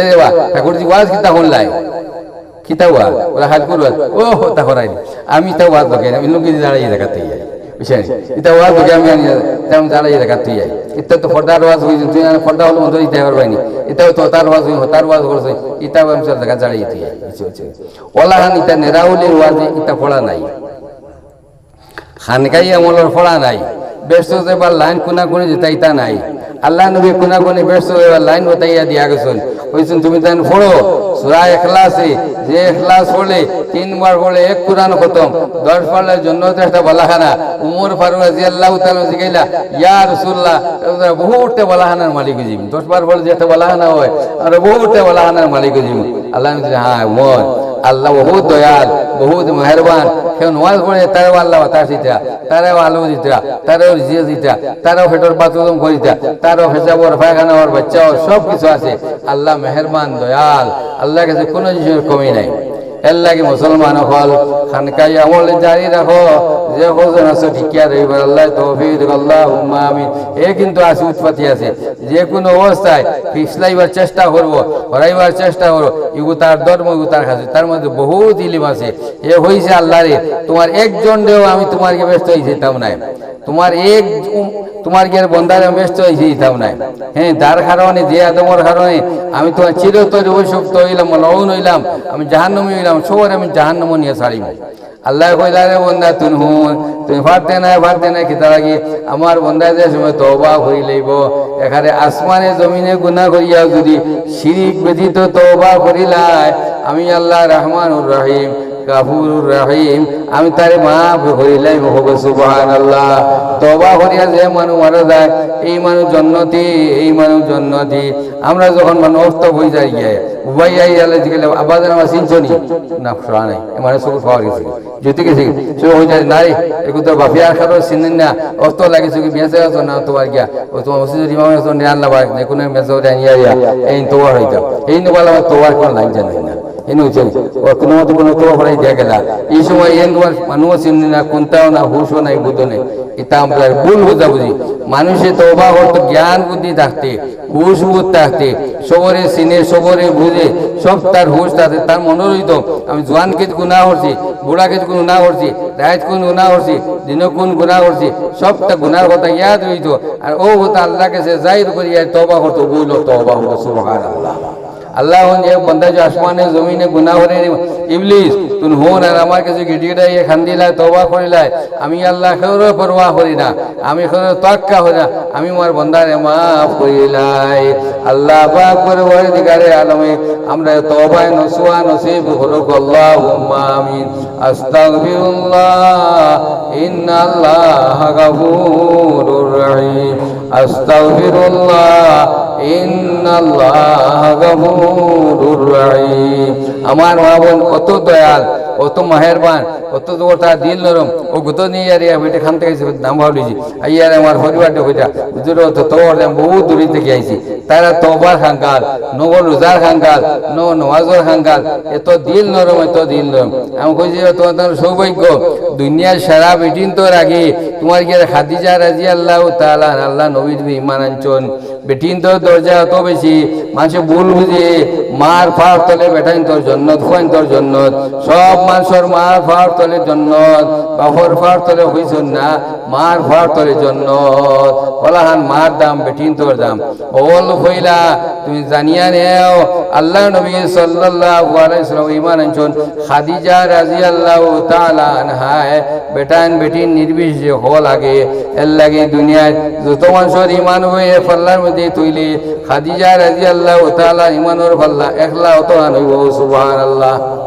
এ বা, ঠাকুরজি ওয়াজ কিতা হন লাই? কিতা ওয়াজ? ওরা হাত করে ওয়াজ। ও, তা করাই নি। আমি তা ওয়াজ বকে না, আমি লুঙ্গি দিয়ে দাঁড়াই দেখাতে যাই। বুঝছেন? এটা ওয়াজ বকে আমি আনি, তা আমি দাঁড়াই দেখাতে যাই। এটা তো ফর্দার ওয়াজ হয়েছে, তুই আর ফর্দা হলো মতো দিতে পারবাই নি। এটাও তো তার ওয়াজ হয়ে, তার ওয়াজ করছে, এটাও আমি সব জায়গা দাঁড়াই দিতে যাই। বুঝছো, বুঝছো? ওলাহান এটা নেরাউলির ওয়াজে, এটা পড়া নাই। খানকাই আমলর পড়া নাই। বেহেস্তো যাইবার লাইন কোনাকুনি যেটা ইটা নাই। আল্লাহ নবী কোনাকুনি বেহেস্তো যাইবার লাইন বতাইয়া দিয়া গেছেন। কইছেন, "তুমি তান পড়ো, সূরা ইখলাসে, যে ইখলাস পড়লে, তিনবার পড়লে এক কোরআন খতম, দশ পারলে জন্নতে একটা বালাখানা।" উমর ফারুক রাদিয়াল্লাহু তাআলা জিগাইলা, "ইয়া রাসূলুল্লাহ, বহুতটা বালাখানার মালিক হয়ে যাবি। দশ বার পড়লে যে একটা বালাখানা হয়, আমরা বহুতটা বালাখানার মালিক হয়ে যাবি।" আল্লাহ নবী, "হ্যাঁ, উমর।" আল্লাহ বহুত দয়াল, বহুত মেহেরবান। কেউ নমাজ পড়ে, তারেও আল্লাহ বাতাস দিতা, তারেও আলো দিতা, তারেও রিজিক দিতা, তারেও পেটর বাথরুম করিতা, তারেও পেশাবর পায়খানা অর, বাচ্চা অর, সব কিছু আছে। আল্লাহ মেহেরবান, দয়াল, আল্লাহর কাছে কোনো জিনিসর কমি নাই। এর লাগি মুসলমান অকল খানকায় আমল জারি রাখো, যে কজন আছো টিকিয়া রইবার আল্লাহ তৌফিক দেউক, আল্লাহুম্মা আমিন। এ কিন্তু আছে, উৎপাতি আছে, যে কোনো অবস্থায় পিছলাইবার চেষ্টা করবো, হরাইবার চেষ্টা করবো, ইগু তার ধর্ম, ইগু তার কাছে, তার মধ্যে বহুত ইলিম আছে। এ কইছে আল্লাহরে, তোমার একজনরেও আমি তোমার গিয়া ব্যস্ত অইছি দিতাম নায়, তোমার এক উম-, তোমার গিয়ার বন্দারে আমি ব্যস্ত অইছি দিতাম নায়। হ্যাঁ, যার কারণে, যে আদমর কারণে আমি তোমার চিরতরে অভিশপ্ত অইলাম, মলউন অইলাম, আমি জাহান্নামী অইলাম, সবরে আমি জাহান্নামো নিয়া ছাড়িমু। আল্লায় কইলা, "রে বন্দা, তুই হুন, তুই পারতে নায়, পারতে নায়, কিতা লাগি? আমার বন্দায় যে সময় তওবা করি লইবো, এখানে আসমানে জমিনে গুনাহ করিয়াও যদি শিরিক ব্যতীত তওবা করিলায়, আমি আল্লাহ রহমানুর রহিম, গাফুরুর রহিম, আমি তারে মাফ করি লাইমু।" কও সুবহানাল্লাহ। তওবা করিয়া যে মানুষ মারা যায়, এই মানুষ জন্নতি, এই মানুষ জন্নতি। আমরা যখন মানে অফতব অই যাই গিয়া, উবাই আই আলে জিগাইলে, "আব্বা জান আমার চিনছো নি?" না, শোনা নাই। এ মানে চকুর পাওয়ার গেছে। যদি গেছে, সে অই যায়, "নাই, এখন তো বাফিয়া খারো চিনেন না, অত লাগে চোখে বিয়া যায় তো না তোমার গিয়া। ও তোমার মসজিদের ইমাম এখন নিয়ে আল্লাহ বাড়ি, যে কোনো মেসে ওটা নিয়ে আইয়া, এই তওবা হইতাম। এই নিয়ে বললাম, তওবার কোনো লাইন জানি না।" এই নিয়ে হচ্ছে, ও কোনো মতে কোনো তওবা করাই দিয়া গেলা। এই সময় এন তোমার মানুষ চিনি না, কোনটাও না, হুশও নাই, বুদ্ধ নেই। এটা আমরা ভুল বুঝাবুঝি। মানুষে তওবা করতো জ্ঞান বুদ্ধি থাকতে, হুশ বুদ্ধ থাকতে, সবরে চিনে, সবরে বুঝে, সব তার হুশ থাকতে, তার মনে রইতো, আমি জোয়ান কে গুনাহ করছি, বুড়া কে গুনাহ করছি, রাইত কোন গুনাহ করছি, দিনে কোন গুনাহ করছি, সবটা গুনার কথা ইয়াদ রইতো। আর ও কথা আল্লাহর কাছে জাহির করিয়া তওবা করতো, বইল তওবা হলো, সুবহানাল্লাহ। আল্লাহ হন যে বন্দা যে আসমানে জমিনে গুনাহ করে, ইবলিস, তুই হুন আর আমার কাছে গিটিগিটাইয়া কান্দিলায়, তওবা করিলায়, আমি আল্লাহ কেউরে পরোয়া করি না, আমি কেউরে তোয়াক্কা করি না, আমি আমার বন্দারে মাফ করিলাই। আল্লাহ পাক পরওয়ারদিগারে আলমে আমরা তওবায় নসুহা নসিব করুক, আল্লাহুম্মা আমিন। আস্তাগফিরুল্লাহ, ইন্নাল্লাহা গাফুরুর রহিম। আস্তাগফিরুল্লাহ, ইন্নাল্লাহা গাফুরুর রহিম। আমার মা বোন অত দয়াল, অত মেহেরবান, অত জবর, তার দিল নরম। ও গুতো নিয়া ইয়ারে বেটি খান থাকি নাম ভাবলিছি। আইয়ারে আমার পরিবারটা কইতা, "হুজুর, অত তোর আমি বহুত দূরে থাকি আইছি।" তারা তওবার খাঙ্গাল, নফল রোজার খাঙ্গাল, ন-, নমাজর খাঙ্গাল, এত দিল নরম, এত দিল নরম। আমি কইছি, "তোমার তার সৌভাগ্য, দুনিয়ার সারা বেটিন তোর আগে, তোমার গিয়ে খাদিজা রাদিয়াল্লাহু তাআলা আনহা, আল্লাহ নবীর উপরে ঈমান আনছন।" বেটিন তোর দরজা অত বেশি, মানষে ভুল বুঝে, মার পাওর তলে বেটাইন তোর জন্নত, ফুয়াইন তোর জন্নত, সব মানষর মার পাওর তলে জন্নত, বাপর পাওর তলে কইছন না, মার পাওর তলে জন্নত। অলাখান মার দাম, বেটিন তোর দাম। অকল পয়লা তুমি জানিয়া নেও, আল্লাহ নবী সাল্লাল্লাহু আলাইহি ওয়াসাল্লাম ঈমান আনছন, খাদিজা রাদিয়াল্লাহু তাআলা আনহায় বেটাইন বেটিন নির্বিশেষে অকল আগে। এর লাগি দুনিয়ার যত মানষর ঈমান অইবো, এ পাল্লার মধ্যে থইলে খাদিজা রাদিয়াল্লাহু তাআলা ঈমানর পাল্লা একলা অতখান অইবো। সুবহানাল্লাহ।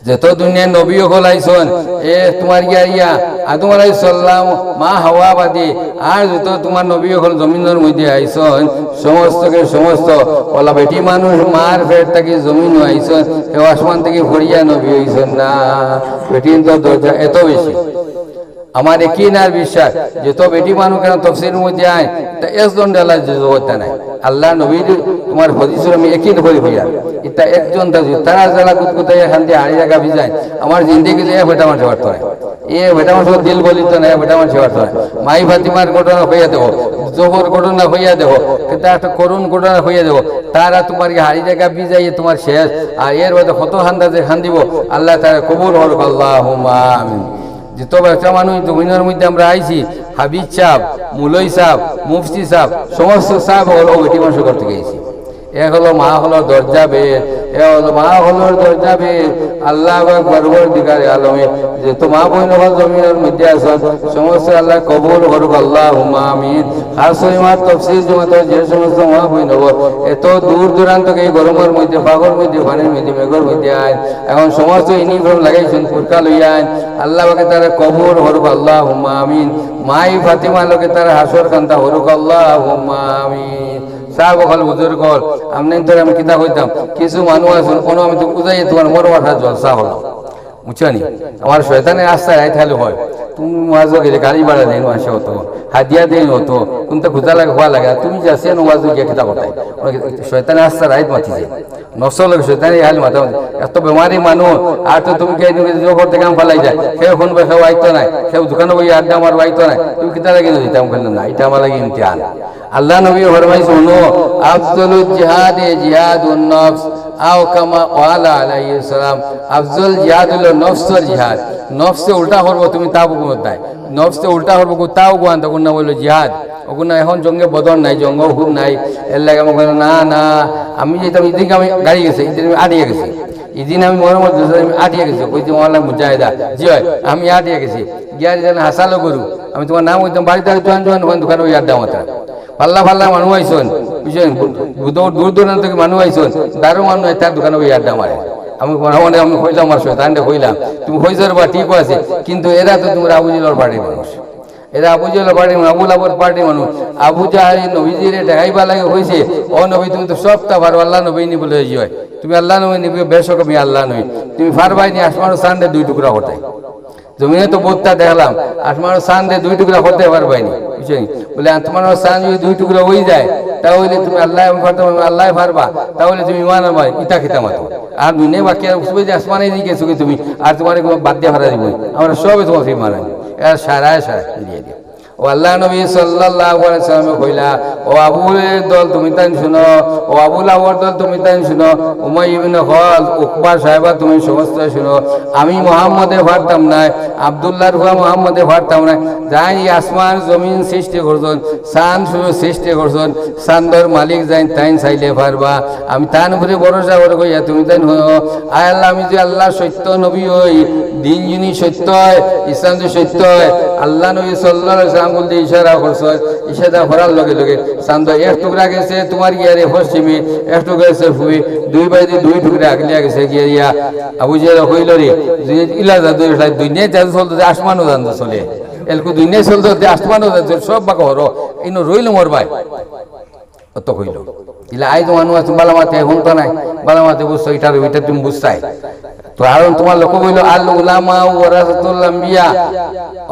যত দুনিয়ার নবী অকল আইছন, এ তোমার গিয়া ইয়া আদম আলাইহিস সালাম, মা হাওয়া বাদে, আর যত তোমার নবী অকল জমিনর মধ্যে আইছন, সমস্তকে সমস্ত, অলা বেটি মানুষ মার পেট থাকি জমিনো আইছন, কেউ আসমান থাকি পড়িয়া নবী অইছন না। বেটিন তোর দরজা এত বেশি। আমার একিন আর বিশ্বাস, যত বেটি মানুষ কেন তফসিরর মধ্যে আইন, তা একজন ডালা জগৎ নাই। আল্লাহ নবীর তোমার হদিসর আমি একিন করি হইয়া, ইতা একজন তা যদি তারা যারা কুতকুতাইয়া খান্দি হাড়ি জাগা ভিজায়, আমার জিন্দেগি যে এক বেটা মানষে পারতো না। এ বেটা মানষর দিল গলিত না, এ বেটা মানষে পারতো না। মাই ফাতিমার ঘটনা কইয়া দেখো, জোহর ঘটনা কইয়া দেখো, কিন্তু একটা করুণ ঘটনা কইয়া দেখো, তারা তোমার কি হাড়ি জাগা ভিজাইয়ে তোমার শেষ, আর এর বাদে কত খান্দা যে খান্দিবো, আল্লাহ তারা কবুল করুক, আল্লাহুম্মা আমিন। যত ব্যবসা মানুষ জমিনর মধ্যে আমরা আইছি, হাফিজ সাহেব, মুলই সাহেব, মুফতি সাহেব, সমস্ত সাহেব অকল বেটি মানষর ঘর থাকি আইছি। এ হলো মা হলো দরজা বেদ, এ হলো মা হলোর দরজা বেদ। আল্লাহ পাক পরওয়ারদিগারে আলমে যত মা বইন অকল জমিনর মধ্যে আছন, সমস্ত আল্লাহ কবুল করুক, আল্লাহুম্মা আমিন। খাস করি আমার তফসির জমাতর যে সমস্ত মা বইন অকল এত দূর দূরান্ত থাকি এই গরমর মধ্যে, ফাগর মধ্যে, পানির মধ্যে, মেঘর মধ্যে আইন, এখন সমস্ত ইউনিফর্ম লাগাইছন, কুরকা লইয়া আইন, আল্লাহ পাকে তারা কবুল করুক, আল্লাহুম্মা আমিন। মাই ফাতিমা লগে তারা হাশর কান্দা করুক, আল্লাহুম্মা আমিন। সাহাব অকল, বুজুর্গ অকল, আমরাইন্তরে আমি কিতা কইতাম, কিছু মানুষ আছইন, কুনু আমি তো বুঝাই তোমার মরমাঠা জলসা অইলো, বুঝছো নি? আমার শয়তানে আস্তা রাইত খালি কয়, তুমি ওয়াজো গেলে গাড়ি ভাড়া দেইন, মাসে অত হাদিয়া দেইন, অত কুনতা খুজা লাগে, খাওয়া লাগে, আর তুমি যে আসিয়া ওয়াজো গিয়া কিতা করতায়? শয়তানে আস্তা রাইত মাতিছে, নফসর লগে শয়তানে খালি মাতামাতি। এত বেমারি মানুষ, আর তো তুমি কে জোর করতে কাম ফালাই যায়, কেউ ফোন পয়সা আইতো নাই, কেউ দোকানো বইয়া আড্ডা মারবা আইতো নাই, তুমি কিতা লাগি না দিতাম? বললাম না, ইটা আমার লাগি ইমতিহান। আল্লার নবী ফরমাইছইন, হুনো, আফজলুল জিহাদে জিহাদুন নফস, আও কামা ক্বালা আলাইহিস সালাম, আফজল জিহাদ অইলো নফসর জিহাদ। নফসে উল্টা করবো, তুমি তাবুকো মত নাই, নফসে উল্টা করবো, তাবুকো আনতা, অগুর নাম অইলো জিহাদ। অগুর নাম এখন জঙ্গে বদর নাই, জঙ্গে উহুদ নাই, এর লাগি আমি কইলাম, না, না, আমি যেতাম, ইদিন আমি গাড়ি গেছে, ইদিন আমি আটিয়া গেছি, ইদিন আমি মরমত আমি আটিয়া গেছি, কইতে আমার মুজাহিদা, জি অয়, আমি আটিয়া গেছি, গিয়া যেন হাসালো গরু, আমি তোমার নাম কইতাম, বাড়িত আর জোয়ান জোয়ান, ওখান দোকানো ওই আড্ডা মাত্রা। ফাল্লা ফাল্লা মানুষ আইছইন, বুঝছইন? দূর, দূর দূরান্ত থাকি মানুষ আইছইন, দারু মানুষ তার দোকানো ওই আড্ডা মারে। আমি মনে মনে আমি কইলাম, আমার শয়তানরে কইলাম, তুমি কইছো রে বা ঠিক আছে, কিন্তু এরা তো তোমরা আবু জেহেলর পার্টির মানুষ, এরা আবু জেহেলর পার্টির মানুষ, আবু লাহাবর পার্টির মানুষ। আবু জাহেল নবীজিরে ঠেকাইবার লাগি কইছে, ও নবী, তুমি তো সবতা পারো, আল্লার নবী নি বলে অয়, তুমি আল্লার নবী নি, বেশক আমি আল্লার নবী, তুমি পারবায় নি আসমানর চান্দরে দুই টুকরা করতে? জমিনে তো বউততা দেখলাম, আসমানর চান্দরে দুই টুকরা করতে পারবায় নি, বুঝছো নি? বলে, আসমানর চান্দ যদি দুই টুকরা অই যায়, তাইলে তুমি আল্লায়, আমি পারতাম, আল্লায় পারবা, তাইলে তুমি ইমান আনবায়, ইতা কিতা মাতো? আর দুনিয়া বাকি আর উঠবে যে আসমানে দিয়ে গেছো কি তুমি, আর তোমার কোনো বাদ দিয়া ফারা দিবো, আমরা সবে তোমার ফি মারাই, এরা সারায় সারায় দিয়ে দিয়ে। ও আল্লার নবী সাল্লাল্লাহু আলাইহি ওয়াসাল্লামে কইলা, ও আবুর দল তুমি তাইন শুনো, ও আবু লাহাবর দল তুমি তাইন শুনো, উমাইয়া ইবনে খালফ, উকবা সাহেবা তুমি সমস্ত শুনো, আমি মুহাম্মদে পারতাম নায়, আব্দুল্লাহর পুয়া মুহাম্মদে পারতাম নায়, যাইন ই আসমান জমিন সৃষ্টি করছইন, চান্দ সূর্য সৃষ্টি করছইন, চান্দর মালিক যাইন, তাইন চাইলে পারবা। আমি তান উপরে ভরসা করি কইয়া তুমি তাইন হুনো। আয় আল্লাহ, আমি যে আল্লার সত্য নবী অই, দিন যদি সত্য অয়, ইসলাম যদি সত্য অয়, আল্লার নবী সাল্লাল্লাহু আলাইহি ওয়াসাল্লাম আঙ্গুল দিয়া ইশারা করছইন, ইশারা করার লগে লগে চান্দ এক টুকরা গেছে তোমার গিয়ারে পশ্চিমে, এক টুকরা গেছে পূবে, দুই বায়দি দুই টুকরা আগলিয়া গেছে গিয়া। আবু জেহেলে কইলো রে, দুনিয়াত ইলা জাদু, ইলা দুনিয়াত জাদু চলতো যে আসমানও জাদু চলে। এলকু দুনিয়াত চলতো যে আসমানও জাদু চলে, সব বাক্কা হরো, ইনো রইল মোর ভাই। অত কইলো। ইলা আইজ মানুষ আছে, বালা মাতে হুনতা নায়, বালা মাতে বুঝছো, ইটা, ইটা তুমি বুঝতায়। তো কারণ তোমার লক্ষ্য অইলো, আল উলামা ওয়ারাসাতুল আম্বিয়া,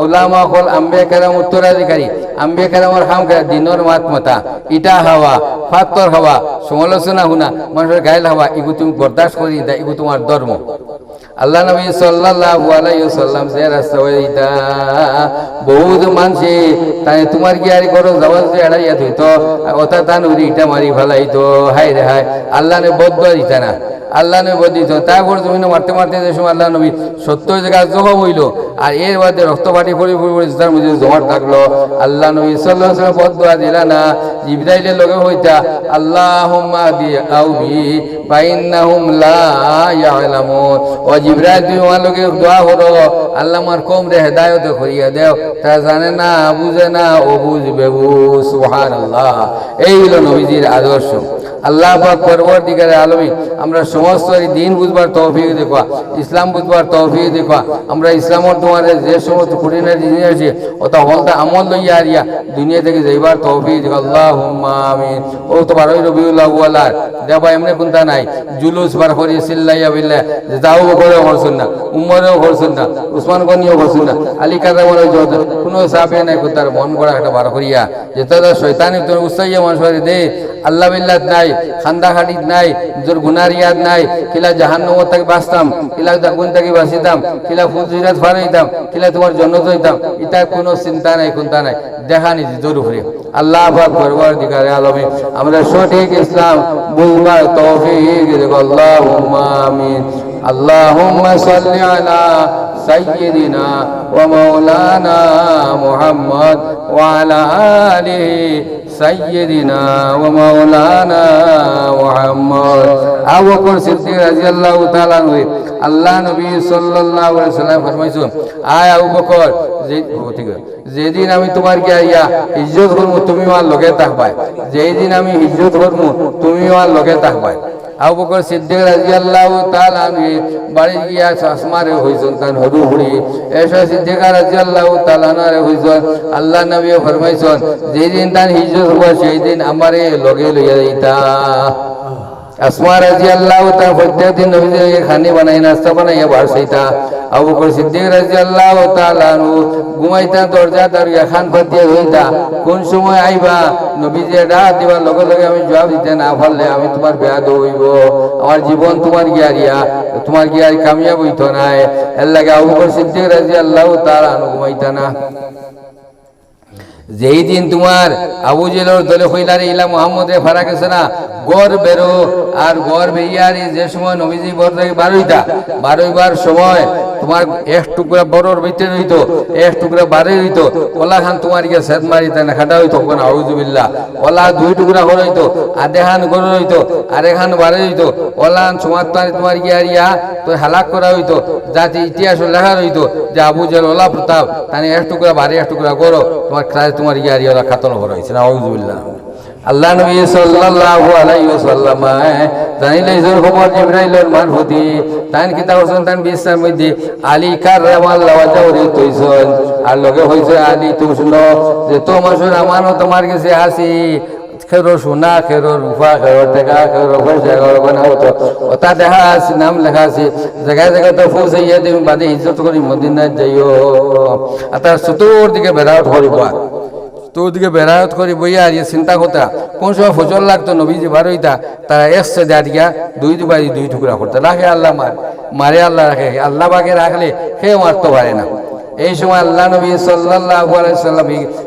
উলামা অকল আম্বিয়া কেরামর উত্তরাধিকারী, আম্বিয়া কেরামর কাম করা, দিনর মাত মাতা, ইটা খাওয়া, পাত্থর খাওয়া, সমালোচনা হুনা, মানষর গাইল খাওয়া, ইগু তুমি বরদাস্ত করি দা, ইগু তোমার ধর্ম। আল্লার নবী সাল্লাল্লাহু আলাইহি ওয়াসাল্লাম যে রাস্তা অইতা, বউত মানষে তাইন তোমার গিয়ারে ঘরো যাওয়া যে এড়াইয়া থইতো, অতা তান উরি ইটা মারি ফালাইতো। হায় রে হায়, আল্লার নবী বদদোয়া দিতা না, আল্লার নবী বদদোয়া দিতা না। তারপর জমিনো মারতে মারতে যে সময় আল্লার নবী সত্তর জাগা জখম অইলো, আর এর বাদে রক্ত ফাটি পড়ি পড়ি পড়ি জুতার মধ্যে জমাট থাকলো। আল্লার নবী সাল্লাল্লাহু আলাইহি ওয়াসাল্লাম বদদোয়া দিলা না, জিব্রাইলে লগে কইতা, আল্লাহুম্মা ইহদি কওমি ফাইন্নাহুম লা ইয়ালামুন। ও জিব্রাইল, তুমি আমার লগে দোয়া করো, আল্লাহ আমার কওমরে হেদায়েত করিয়া দেও, তারা জানে না, বুঝে না, অবুঝ বেবুঝ। সুবহানাল্লাহ। এই অইলো নবীজির আদর্শ। আল্লাহ পাক পরওয়ারদিগারে আলমিন, আমরা সমস্ত এই দিন বুঝবার তৌফিক দেউক্কা, ইসলাম বুঝবার তৌফিক দেউক্কা। আমরা ইসলামর দুয়ারে যে সমস্ত খুঁটিনাটি জিনিস আছে, অতা হকলতা আমল লইয়া আরিয়া দুনিয়া থাকি যাইবার তৌফিক দেউক্কা। আল্লাহুম্মা আমিন। অউ তো বারোই রবিউল আউয়াল আর, দেখবা এমনে কুন্তা নাই, জুলুস বার করি চিল্লাইয়া বিল্লাইয়া, যেতা আবু বকরেও করছইন না, উমরেও করছইন না, উসমান গনিও করছইন না, আলী কারামরও করছইন না, কুনু সাহাবিয়ে নাই কুন্তার মন গড়া একটা বার করিয়া, যেতা শয়তানে তো উস্তাইয়া মানষরে দে, আল্লাহ বিল্লাত নাই, কান্দা কাটিত নাই, নিজর গুনার ইয়াদ নাই, কিলা জাহান্নাম থাকি বাঁচতাম, কিলা আগুন থাকি বাঁচিতাম, কিলা ফুলসিরাত পার অইতাম, কিলা তোমার জন্নত অইতাম, ইতা কুনু চিন্তা নাই, কুন্তা নাই, দেখা নিজর উপরে। আল্লাহ পাক পরওয়ারদিগারে আলমিন, আমরা সঠিক ইসলাম বুঝবার তৌফিক দেউক্কা। আল্লাহুম্মা আমিন। আল্লাহুম্মা সাল্লি আলা সাইয়্যিদিনা ওয়া মাওলানা মুহাম্মদ ওয়া আলা আলিহি সাইয়্যিদিনা ওয়া মাওলানা মুহাম্মদ। আবু বকর সিদ্দিক রাদিয়াল্লাহু তাআলা আনহু, আল্লাহ নবী সাল্লাল্লাহু আলাইহি ওয়াসাল্লাম ফরমাইছইন, আয় আবু বকর, যে, ও, ঠিক আছে, যেদিন আমি তোমার গিয়া ইয়া হিজরত করমু, তুমি আমার লগে থাকবায়। যেদিন আমি হিজরত করমু, তুমি আমার লগে থাকবায়। আবু বকর সিদ্দিক রাদিয়াল্লাহু তাআলা আনহু বাড়িত গিয়া আসমারে কইছইন, তান হুরু ফুড়ি। এরশাদ সিদ্দিকা রাদিয়াল্লাহু তাআলা আনহারে কইছইন, আল্লাহর নবীয়ে ফরমাইছইন, যেদিন তান হিজরত অইবো, সেই দিন আমারে লগে লইয়া যাইতা। আসমা রাদিয়াল্লাহু তাআলা প্রত্যেক দিন নবীজির লাগি খানি বানাই, নাস্তা বানাইয়া বার চাইতা। আবু বকর সিদ্দিক রাদিয়াল্লাহু তাআলা আনহু ঘুমাইতা, দরজা দারুইয়া খান পাতিয়া রইতা, "কোন সময় আইবা?" নবীজিয়ে ডাক দিবার লগে লগে আমি জবাব দিতে না পারলে আমি তুমার বেয়াদব অইবো, আমার জীবন তুমার গিয়ারিয়া, তুমার গিয়ারি কামিয়াব অইতো নায়। এরলাগি আবু বকর সিদ্দিক রাদিয়াল্লাহু তাআলা আনহু ঘুমাইতা না। যেই দিন তুমার আবু জেহেলর দলে কইলা রে, ইলা মুহাম্মদে ফারা গেছে না, ঘর বেরো, আর ঘর বেরিয়ার যে সময় নবীজি ঘর থাকি বারইতা, বারইবার সময় তুমার এক টুকরা ঘরর ভিতরে রইতো, এক টুকরা বারে রইতো, অলাখান তুমার গিয়া ছেদ মারিতা না, খাটা অইতো, কউক্কা না আউযুবিল্লাহ। অলা দুই টুকরা ঘর অইতো, আধেখান ঘর রইতো, আরেকখান বারে রইতো, অলাখান সমাজ তানি তুমার গিয়ারিয়া তো হালাক করা অইতো, যাতে ইতিহাসো লেখা রইতো যে আবু জেহেল অলা প্রতাপ, তানি এক টুকরা বারে এক টুকরা ঘরো, তুমার খায় তুমার গিয়ারিয়া অলা কাতল করা অইছে না, আউযুবিল্লাহ। আল্লাহর নবী সাল্লাল্লাহু আলাইহি ওয়াসাল্লাম জানিলাইছইন খবর জিবরাইলর মারফতি, তাইন কিতা করছইন, তাইন বিছনার মধ্যে আলী কাররামাল্লাহু ওয়াজহাহু থইছইন, আর লগে কইছইন, "আলী, তুমি হুনো, যত মানষর আমানত আমার গেছে আছে, কেউর সোনা, কেউর রুপা, কেউর টেকা, কেউর পয়সা, কেউর গয়না, অতা, অতা লেখা আছে, নাম লেখা আছে, জাগায় জাগায় তো পৌঁছাইয়া দিমু, বাদে হিজরত করি মদিনাত যাইও।" আর তারা চতুর্দিকে বেড়া আউট করিবা, চতুর্দিকে বেড়া আউট করি বইয়া আর ইয়ে চিন্তা করতা, কোন সময় ফজর লাগতো, নবীজি বারইতা, তারা একসাথে আর গিয়া দুই দুবাই দুই টুকরা করতা, রাখে আল্লাহ মার, মারে আল্লাহ রাখে, আল্লাহ পাকে রাখলে কেউ মারতো পারে না। এই সময় আল্লাহর নবী সাল্লাল্লাহু আলাইহি ওয়াসাল্লাম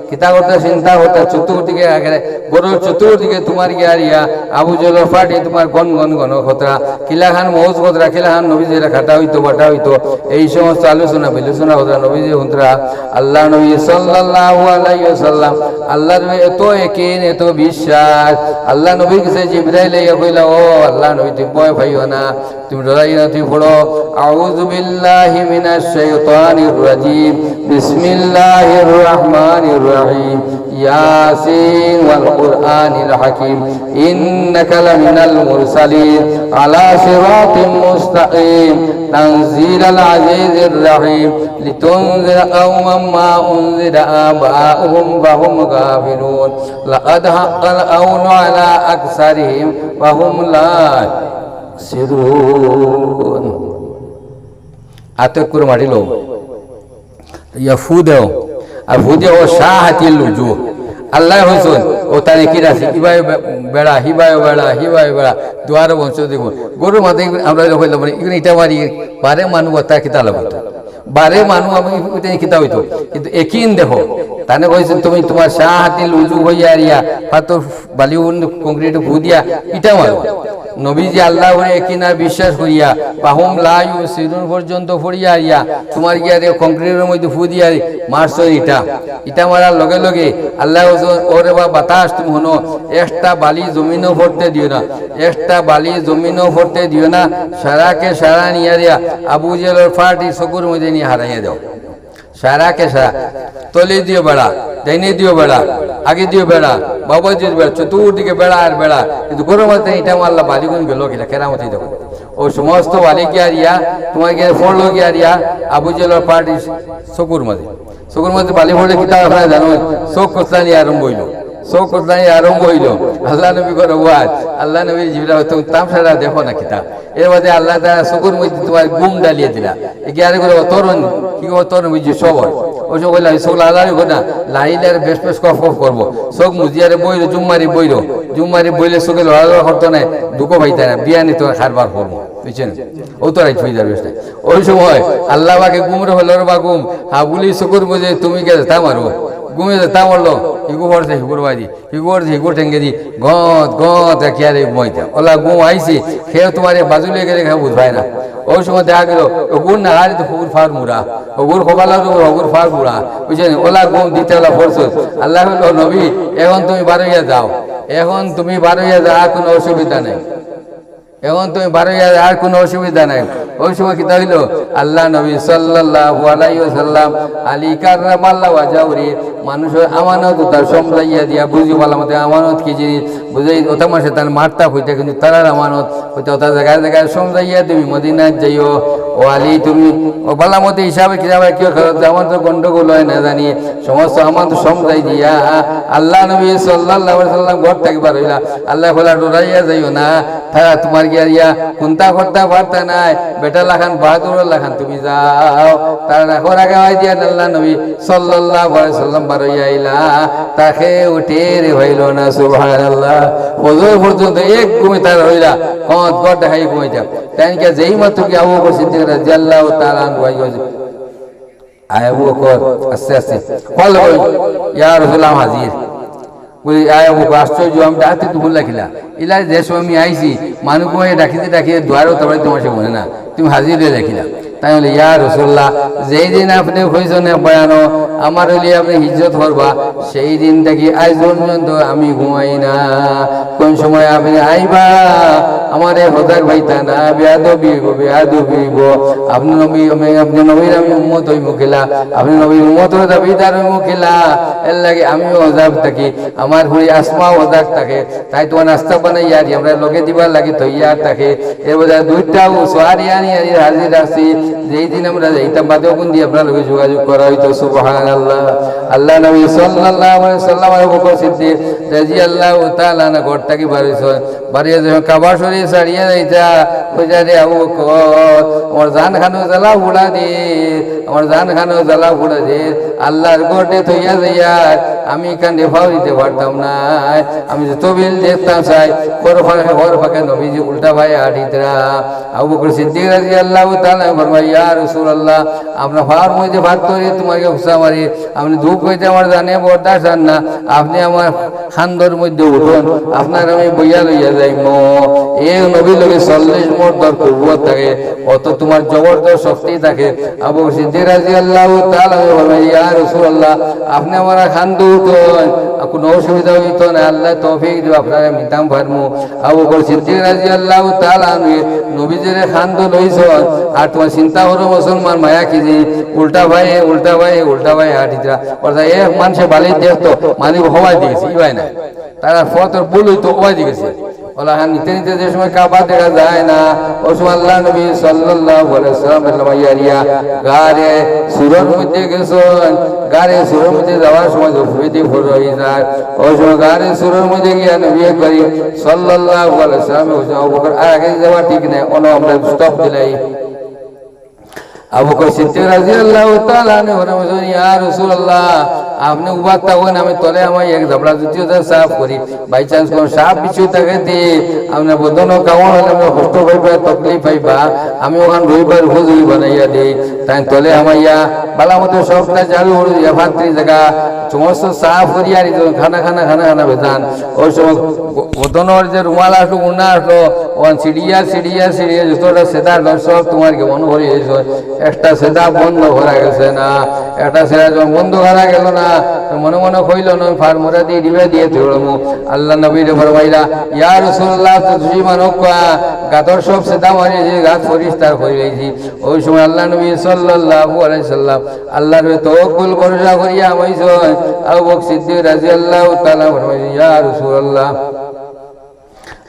কিতা করতা, চিন্তা করতা, চতুর্দিকে আগে, ঘরর চতুর্দিকে তুমার গিয়ারিয়া আবু জেহেলর পার্টি তুমার গন গন গন করতরা, কিলাখান মউজ করতরা, কিলাখান নবীজিরে খাটা অইতো, বাটা অইতো, এই সমস্ত আলোচনা বিলোচনা করতরা, নবীজি হুনতরা। আল্লাহর নবী সাল্লাল্লাহু আলাইহি ওয়াসাল্লাম, আল্লাহর নবী এত একিন, এত বিশ্বাস, আল্লাহর নবীর গেছে জিবরাইল আইয়া কইলা, "ও আল্লাহর নবী, তুমি ভয় পাইও না।" তুমি ডরাইও না, তুমি পড়ো, "আউযু বিল্লাহি মিনাশ শাইতানির রাজিম। বিসমিল্লাহির রহমানির রহিম। ইয়াসিন ওয়াল কুরআনিল হাকিম। ইন্নাকা লামিনাল মুরসালিন। আলা সিরাতিম মুস্তাকিম। তানজিলাল আজিজির রহিম। লিতুনজিরা কওমান মা উনজিরা আবাউহুম ফাহুম গাফিলুন। লাকাদ হাক্কাল কাওলু আলা আকসারিহিম ফাহুম লা" সিরুন। আতে করে মারিল। ইয়া ফু দেও। আর ফু দেও, "শাহাতিল উজু।" আল্লাহ কইছইন, ও তারে কি রাখছে? ইবায় বে-, বেড়া, হিবায় বেড়া, হিবায় বেড়া, দুয়ারে বংশ দেখব। গরুর মাঝে আমরা যখন বলি, "ইগুলো ইটা মারি, বারে মানু বাতা কিতা লাগতো?" বারে মানু আমি ইটা কিতা অইতো? কিন্তু একিন দেখো, তানে কইছইন, "তুমি তুমার শাহাতিল উজু অইয়া আরিয়া, পাথর বালি উন কংক্রিট ফু দিয়া ইটা মারো।" নবীজি আল্লাহর উপরে একিন আর বিশ্বাস করিয়া, "ফাহুম লা ইউবসিরুন" পর্যন্ত পড়িয়া আইয়া, তুমার গিয়ারে কংক্রিটর মধ্যে ফু দিয়া মারছইন ইটা। ইটা মারার লগে লগে আল্লাহ কইছইন, "ওরে বা বাতাস, তুমি হুনো, একটা বালি জমিনো পড়তে দিও না, একটা বালি জমিনো পড়তে দিও না, সারাকে সারা নিয়া দিয়া আবু জেহেলর পার্টি চকুর মধ্যে নিয়া হারাইয়া দেও।" সারা কে সারা, তলে দিও বেড়া, ডাইনে দিও বেড়া, আগে দিও বেড়া, বাবা দিও বেড়া, চতুর্দিকে বেড়া আর বেড়া। কিন্তু গরুর মাঝে ইটা মারলা, বালিগুন গেল কিনা, কেরামতি দেখো। ও সমস্ত বালি গিয়া রিয়া, তুমার গিয়া পড়লো গিয়া রিয়া, আবু জেহেলর পার্টি চকুর মাঝে। চকুর মাঝে বালি পড়লে কিতা অয় আপনারা জানো? চোখ কচলানি আরম্ভ অইলো। চোখ কচলানি আরম্ভ অইলো। আল্লাহ নবী করে ওয়াজ, আল্লাহ নবী জিবরা, "তুমি তামশাটা দেখো না কিতা?" এর বাদে আল্লাহ তাআলা চকুর মধ্যে তুমার ঘুম ডালিয়া দিলা। এ কি আরে করে অতরণ, কি অতরণ বুঝি সব অয়। ওই সময় কইলা, "আমি চোখ লাগালি করে না, লাইলে আর বেশ বেশ কফ কফ করবো। চোখ মুজিয়ারে বইরো, জুম্মারি বইরো, জুম্মারি বইলে চোখে লড়াচড়া করতো না, দুঃখ পাইতা না, বিয়ানি তোমার কারবার করবো।" বুঝছেন? ও তো রাইত হয়ে যাবে, বুঝছেন? ওই সময় আল্লাহ পাকে ঘুম রে হলো রে বা ঘুম, হা বুলি চকুর মধ্যে তুমি গেলে তা মারো, ঘুমে যে তা মারলো, ইগু পড়ছে, হিগুর বাড়ি। হিগুর, হিগুর ঠেঙ্গে দি গঁত, গঁত রাখিয়া রে ঘুমাইতাম। ওলা ঘুম আইছে, কেউ তুমারে বাজু লইয়া গেলে কেউ বুঝবায় না। ওই সময় দেখা গেল, ওগুর নাহারি তো হগুর ফার মুড়া, হগুর কপালর উপর হগুর ফার মুড়া, বুঝছেন? ওলা ঘুম দিতে ওলা পড়ছে। আল্লাহ বলল, "নবী, এখন তুমি বারইয়া যাও, এখন তুমি বারইয়া যাও, আর কোনো অসুবিধা নেই।" এখন তুমি বারইয়া, আর কুনু অসুবিধা নাই।" অউ সময় কিতা অইলো? আল্লার নবী সাল্লাল্লাহু আলাইহি ওয়াসাল্লাম আলী কাররামাল্লাহু ওয়াজহাহুরে মানষর আমানত অতা সমজাইয়া দিয়া, বুঝি ভালা মতে আমানত কি জিনিস, বুঝাই অতা মানষে তান মারতা কইতা, কিন্তু তারার আমানত অতা, অতা জাগায় জাগায় সমজাইয়া তুমি মদিনাত যাইও। ও আলী, তুমি ও ভালা মতে হিসাবে কিতাবে কিও করো, যে আমার তো গন্ডগোল অয় না জানি, সমস্ত আমানত সমজাই দিয়া আল্লার নবী সাল্লাল্লাহু আলাইহি ওয়াসাল্লাম ঘর থাকি বার অইলা। আল্লায় কইলা, "ডরাইয়া যাইও না, তারা তুমার গিয়া ইয়া কুন্তা করতা পারতা নায়, বেটা লাখান বাহাদুর লাখান তুমি যাও।" তারা রাখো রাখা হয় দিয়া আল্লার নবী সাল্লাল্লাহু আলাইহি ওয়াসাল্লাম বার অইয়া আইলা, তাকে উঠে রে হইল না, সুবহানাল্লাহ। ফজর পর্যন্ত এক ঘুমে তারা রইলা, কত ঘর দেখাই ঘুমাইতা। তাইন কে যেই মাত্র কি আবু বকর সিদ্দিক রাদিয়াল্লাহু তাআলা আনহু আই গেছে, আয় আবু বকর, আস্তে আস্তে, কল কই, "ইয়া রাসূলুল্লাহ, আমি হাজির।" বলি, "আয় আবু বকর, আশ্চর্য, আমি ডাকতে তুমি লাগিলা। ইলা যে সময় আমি আইছি, মানুষ কই ডাকিতে ডাকিতে দুয়ারো তারপরে তোমার সে মনে না, তুমি হাজির অইয়া লাগিলা।" তাইন বলে, "ইয়া রাসূলুল্লাহ, যেই দিন আপনে কইছইন এক বয়ানো, আমার অইলে আপনে হিজরত করবা, সেই দিন থাকি আইজ পর্যন্ত আমি ঘুমাই না। কোন সময় আপনে আইবা, আমারে হজাগ পাইতা না, বেয়াদবি অইবো, বেয়াদবি অইবো। আপনে নবী, আমি, আপনে নবীর আমি উম্মত অইমু কিলা, আপনে নবীর উম্মতর দাবিদার অইমু কিলা, এর লাগি আমিও হজাগ থাকি, আমার হুড়ি আসমা হজাগ থাকে।" তাই তুমার নাস্তা বানাইয়া আর আমরা লগে দিবার লাগি তৈয়ার থাকে। এর মধ্যে দুইটা ও সোয়ারি আনি আনি হাজির আছি। যেই দিন আমরা যাইতাম বাদে ওখান দিয়ে আপনার লগে যোগাযোগ করা হইতো। সুবহানাল্লাহ। আল্লার নবী সাল্লাল্লাহু আলাইহি ওয়াসাল্লাম আর আবু বকর সিদ্দিক রাদিয়াল্লাহু তাআলা আনহু ঘর থাকি বার অইছইন। বাড়িয়ে যখন কাবা শরীফ ছাড়িয়ে যাইতা, কইতা, "রে আবু বকর, আমার জান খানো জ্বালা ফুড়া দে।" আমার জান খানো জ্বালা ফুড়া যে আল্লার ঘরে থইয়া যাইয়ার, আমি কান্দে ফাও দিতে পারতাম না। আমি যত বিল দেখতাম চাই, হর ফাঁকে, হর ফাঁকে নবীজি উল্টা পায়ে আটিতরা। আবু বকর সিদ্দিক রাদিয়াল্লাহু তাআলা ফরমায়, "ইয়া রাসূলুল্লাহ, আপনার ফাওর মধ্যে ফাত্তরি তোমাকে খুসা মারি, আপনে দুখ অইতে আমার জানে বরদাস্ত অর না, আপনে আমার খান্দর মধ্যে উঠইন, আপনারে আমি বইয়া লইয়া যাইমু।" এ নবীর লগে চল্লিশ মর্দর কুওয়াত থাকে, অত তোমার জবরদস্ত শক্তি থাকে। আবু বকর সিদ্দিক রাদিয়াল্লাহু তাআলা আনহু বলে, "ইয়া রাসূলুল্লাহ, আপনে আমার খান্দো উঠইন, আর কুনু অসুবিধা অইতো না, আল্লায় তৌফিক দিবা, আপনারে নিতাম পারমু।" আবু বকর সিদ্দিক রাদিয়াল্লাহু তাআলা আনহু নবীজিরে খান্দো লইছইন, আর তোমার চিন্তা করো মুসলমান মায়া কি যে উল্টা পায়ে, উল্টা পায়ে, উল্টা পায়ে আটিতরা। অর্থাৎ এক মানষে বালি দেখতো, মালিক হওয়াই দিয়েছে, ইবাই না। তারা পথর ভুল অইতো, হওয়াই দিয়েছে। ওলা হান নিতে নিতে যে সময় কাবা দেখা যায় না, ও সময় আল্লার নবী সাল্লাল্লাহু আলাইহি ওয়াসাল্লাম বললেন, "ইয়া রিয়া, গারে সুরর মধ্যে গেছইন, গারে সুরর মধ্যে যাওয়ার সময় যে ফুয়েদি ফুর হয়ে যায়, ও সময় গারে সুরর মধ্যে গিয়া নবী করিম সাল্লাল্লাহু আলাইহি ওয়াসাল্লাম, ও সময় আবু বকর আগে যাওয়া ঠিক নাই, অনো আমরা stop দিলাই।" আবু বকর সিদ্দিক রাদিয়াল্লাহু তাআলা আনহু ফরমাইছইন, "ইয়া রাসূলুল্লাহ, আপনে উবাত থাকইন, আমি তলে আমার এক জাবড়া জুতিও যা সাফ করি, by chance কোনো সাপ বিচ্ছু থাকে তে আপনার বদনো কামড় হলে আমরা কষ্ট পাইবা, তকলিফ পাইবা, আমি ওখান রইবার উপযোগী বানাইয়া দেই।" তাইন তলে হামাইয়া বালা মতো সবটা ঝাড়ু হড়ু দিয়া ফাত্তরি জাগা সমস্ত সাফ করিয়া আর খানা খানা খানা খানা বেজান। ওই সময় ব-, বদনর যে রুমাল আসলো, উন্না আসলো, ওখান ছিড়িয়া ছিড়িয়া ছিড়িয়া যতটা সেদা আসলো, সব তোমার কি মনে করি এই সময় একটা সেদা বন্ধ করা গেছে না। একটা সেদা যখন বন্ধ করা গেল না, তো মনে মনে কইল, "নয় ফার মুরাদি দিবে দিয়ে তুলমু।" আল্লার নবীরে ফরমাইলা, "ইয়া রাসূলুল্লাহ, তো দুশি মানুষ গাতর সব সেদা মারি যে গাত পরিষ্কার করে লইছি।" ওই সময় আল্লার নবী সাল্লাল্লাহু আলাইহি সাল্লাম আল্লার উপরে তওয়াক্কুল ভরসা করিয়া হামাইছইন। আবু বকর সিদ্দিক রাদিয়াল্লাহু তাআলা ফরমাইছইন, "ইয়া রাসূলুল্লাহ,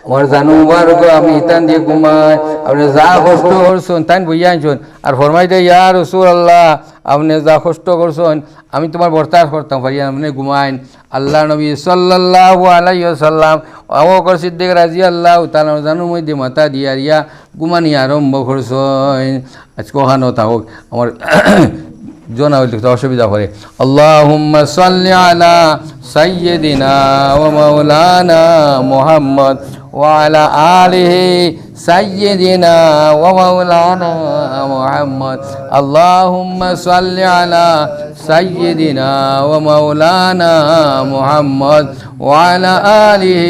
আমার জানু মুবারক, আমি ইতান দিয়ে ঘুমাই, আপনে যা কষ্ট করছইন, তাইন বইয়া আনছইন।" আর ফরমাইতা, "ইয়া রাসূলুল্লাহ, আপনে যা কষ্ট করছইন, আমি তোমার বরদাস্ত করতাম পারি না, আপনে ঘুমাইন।" আল্লার নবী সাল্লাল্লাহু আলাইহি ওয়াসাল্লাম আবু বকর সিদ্দিক রাদিয়াল্লাহু তাআলা আনহুর জানুর মধ্যে মাথা দিয়া রিয়া ঘুমানি আরম্ভ করছইন। আজকে ওখানো থাকুক, আমার জনা হইলে তো অসুবিধা করে। اللهم صل على سيدنا ومولانا محمد وعلى آله سيدنا ومولانا محمد. اللهم صل على سيدنا ومولانا محمد وعلى آله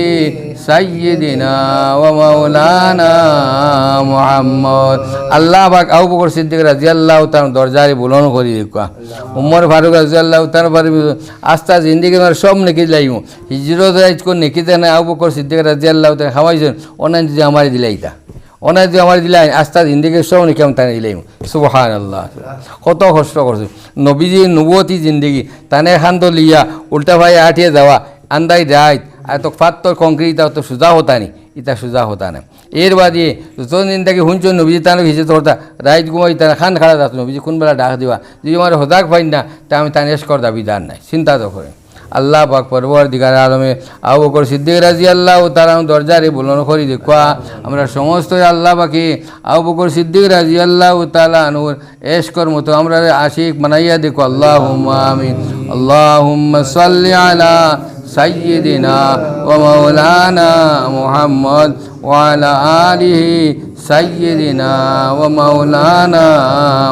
سيدنا ومولانا محمد. আল্লাহ পাক আবু বকর সিদ্দিক রাদিয়াল্লাহু তাআলা দরজারে বুলন্দ করি রাখুক। উমর ফারুক রাদিয়াল্লাহু তাআলা আনহু আস্তা জিন্দেগি আমার সব নেকি দিলাইমু। হিজরত রাইত কোন নেকি দেন আবু বকর সিদ্দিক রাদিয়াল্লাহু তাআলা আনহু হামাইছইন, অনান যদি আমারে দিলাইতা। অনায় যদি আমারে দিলাইন, আস্তা জিন্দেগির সব নাকি আমি তানে দিলাইমু। সুবহানাল্লাহ। কত কষ্ট করছে। নবীজির নবুয়তি জিন্দেগি, তানে কান্দো লইয়া উল্টা পায়ে আটিয়া যাওয়া, আন্দাই রাইত, আর তো পাত্থর concrete, ইতা তো সুজা কথা নি, ইতা সুজা কথা না। এর বাদে যত দিন থাকি হুনছো নবীজি তানে হিজরত করতা, রাইত ঘুমাইতা না, কান খাড়া থাকতো, নবীজি কোন বেলা ডাক দিবা। যদি আমারে হজাগ পাইন না, তে আমি তান এশকর দাবিদার নায়। চিন্তা তো করে। আল্লাহ পাক পরওয়ারদিগার আলমে আবু বকর সিদ্দিক রাদিয়াল্লাহু তাআলা আনহুর দরজারে বুলন্দ করি দেউক্কা। আমরা সমস্ত আল্লাহ পাকে আবু বকর সিদ্দিক রাদিয়াল্লাহু তাআলা আনহুর এশকর মতো আমরারে আশিক বানাইয়া দেউক্কা। আল্লাহুম্মা আমিন। আল্লাহুম্মা সাল্লি আলা সাইয়্যিদিনা ওয়া মাওলানা মুহাম্মদ ওয়া আলা আলিহি সাইয়্যিদিনা ওয়া মাওলানা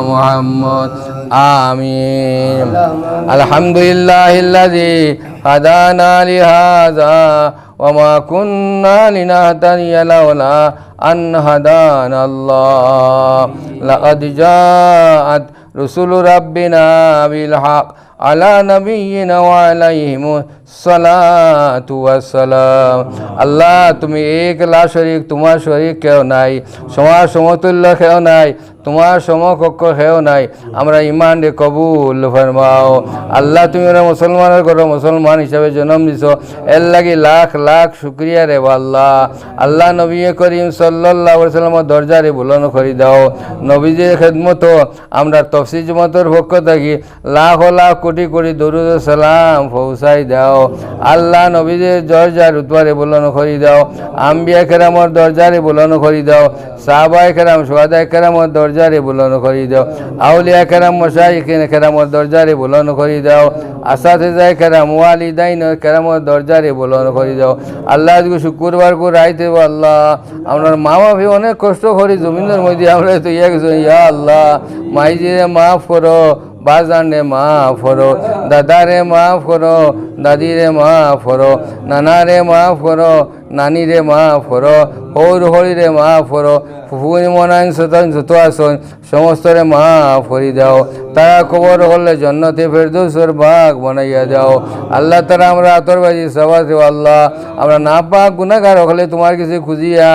মুহাম্মদ। আমিন। আলহামদুলিল্লাহিল্লাযী হাদানা লিহাযা ওয়া মা কুন্না লিনাহতাদিয়া লাওলা আন হাদানাল্লাহ। লাকাদ জাআত রুসুলু রাব্বিনা বিল হক আলা নাবিয়্যিনা ওয়া আলাইহিমুস সালাতু ওয়াস সালাম। আল্লাহ, তুমি একলা শরিক, তুমার শরিক কেউ নাই, তুমার সমতুল্য কেউ নাই, তুমার সমকক্ষ কেউ নাই। আমরা ইমানরে কবুল ফরমাও। আল্লাহ, তুমি আমরা মুসলমানর ঘরো মুসলমান হিসাবে জন্ম দিছো, এর লাগি লাখ লাখ শুকরিয়া রে বা আল্লাহ। আল্লাহ, নবী করিম সাল্লাল্লাহু আলাইহি ওয়াসাল্লামর দরজারে বুলন্দ করি দাও। নবীজির খেদমতো আমরা তফসির জমাতর পক্ষ থাকি লাখো লাখ কোটি কোটি দরুদ ও সালাম পৌঁছাই দাও। আল্লাহ, নবীজির দরজার রুতবারে বুলন্দ করি দাও, আম্বিয়া কেরামর দরজারে বুলন্দ করি দাও, সাহাবায়ে কেরাম, শুহাদায়ে কেরামর দরজারে বুলন্দ করি দাও, আউলিয়া কেরাম, মাশায়েখিন কেরামর দরজারে বুলন্দ করি দাও, আসাতিজায়ে কেরাম, ওয়ালিদাইন কেরামর দরজারে বুলন্দ করি দাও। আল্লাহ, আজকে শুক্রবার কো রাইতে বা আল্লাহ, আমরার মা বাপে অনেক কষ্ট করি জমিনর মধ্যে আমরা তো একজন, ইয়া আল্লাহ, মাইজিরে মাফ করো, বাজানরে মাফ করো, দাদারে মাফ করো, দাদিরে মাফ করো, নানারে মাফ করো, নানিরে মাফ করো, হউর হড়িরে মাফ করো, ফুফুনি মনাইন সতাইন যত আছইন, সমস্তরে মাফ করি দাও। তারার কবর অকলরে জন্নতে ফেরদৌসর বাগ বানাইয়া দাও। আল্লাহ, তারা আমরা আতর বাজি সবাসে, আল্লাহ, আমরা নাপাক গুনাহগার অকলে তুমার গেছে খুঁজিয়া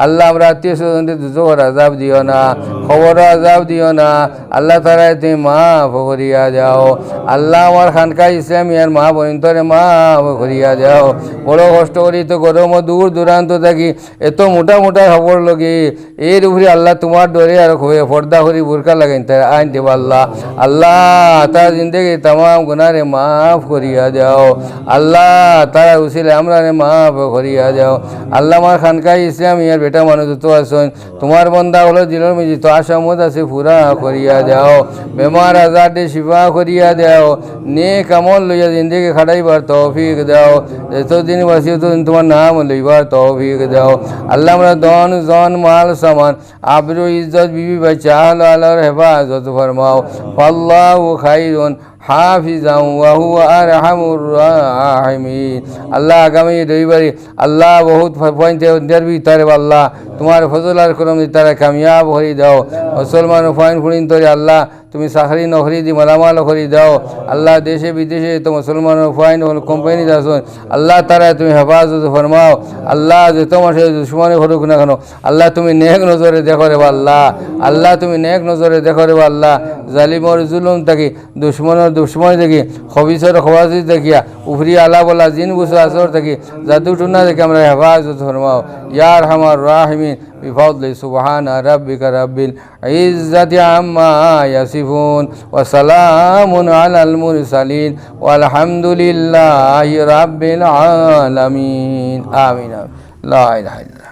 আল্লাহ, আমরা আত্মীয় স্বজনরে দুজখর আজাব দিও না, কবরর আজাব দিও না। আল্লাহ, তারারে তুমি মাফ করিয়া দাও। আল্লাহ, আমার খানকা ইসলামিয়ার মা বইনতরে মাফ করিয়া দাও। বড় কষ্ট করি তো গরম দূর দূরান্ত থাকি এত মোটা মোটা কাপড় লগে, এর উপরে আল্লাহ তুমার ডরে আর হয়ে পর্দা করি বুরকা লাগাইন তারা আইন দেবা আল্লাহ। আল্লাহ, তারার জিন্দেগির তামাম গুনাহরে মাফ করিয়া দাও। আল্লাহ, তারার উসিলে আমরারে মাফ করিয়া দাও। আল্লাহ, আমার খানকা ইসলামিয়ার বেটা মানুষ যত আছইন, তুমার বন্দা অকলর দিলর মাঝে তো আশা মত আছে, পুরা করিয়া দাও। বেমার আজাররে শিফা করিয়া দাও। নেক আমল লইয়া জিন্দেগি কাটাইবার তৌফিক দাও। যতদিন বাঁচি ততদিন তুমার নাম লইবার তৌফিক দাও। আল্লাহ, আমরা ধন জন মাল সামান, আবরু ইজ্জত, বিবি বাচ্চা, আহল আহলর হেফাজত ফরমাও। ফাল্লাহু খাইরুন হাফিজাও ওয়া হুয়া আরহামুর রাহিমিন। আল্লাহ, আগামী রবিবারে আল্লাহ বহুত ফ-, পয়েন্টে ইন্টারভিউ তারে আল্লাহ, তুমার ফজল আর করম দি তারা কামিয়াব করি দাও। মুসলমান পয়েন্ট ফুড়িন তরে আল্লাহ, তুমি চাকরি নকরি দি মালামাল করি দাও। আল্লাহ, দেশে বিদেশে তো মুসলমান পয়েন্ট হল কোম্পানি আছইন, আল্লাহ, তারা তুমি হেফাজত ফরমাও। আল্লাহ, যত মাসে দুশ্মনী করুক না কেন, আল্লাহ, তুমি নেক নজরে দেখো রে বা আল্লাহ। আল্লাহ, তুমি নেক নজরে দেখো রে বা আল্লাহ। জালিমর জুলুম থাকি, দুশ্মনর দুশ্মনী থাকি, খবিসর খবাসি থাকিয়া, উপরি আলা বলা জিন বুসু আসর থাকি, জাদু টুনা থাকি আমরা হেফাজত ফরমাও। ইয়া আরহামার রাহিমিন, বিফাদলি সুবহানা রাব্বিকা রাব্বিল ইজ্জাতি আম্মা ইয়াসিফুন, ওয়া সালামুন আলাল মুরসালিন, ওয়ালহামদুলিল্লাহি রাব্বিল আলামিন। আমিন। লা ইলাহা ইল্লাল্লাহ।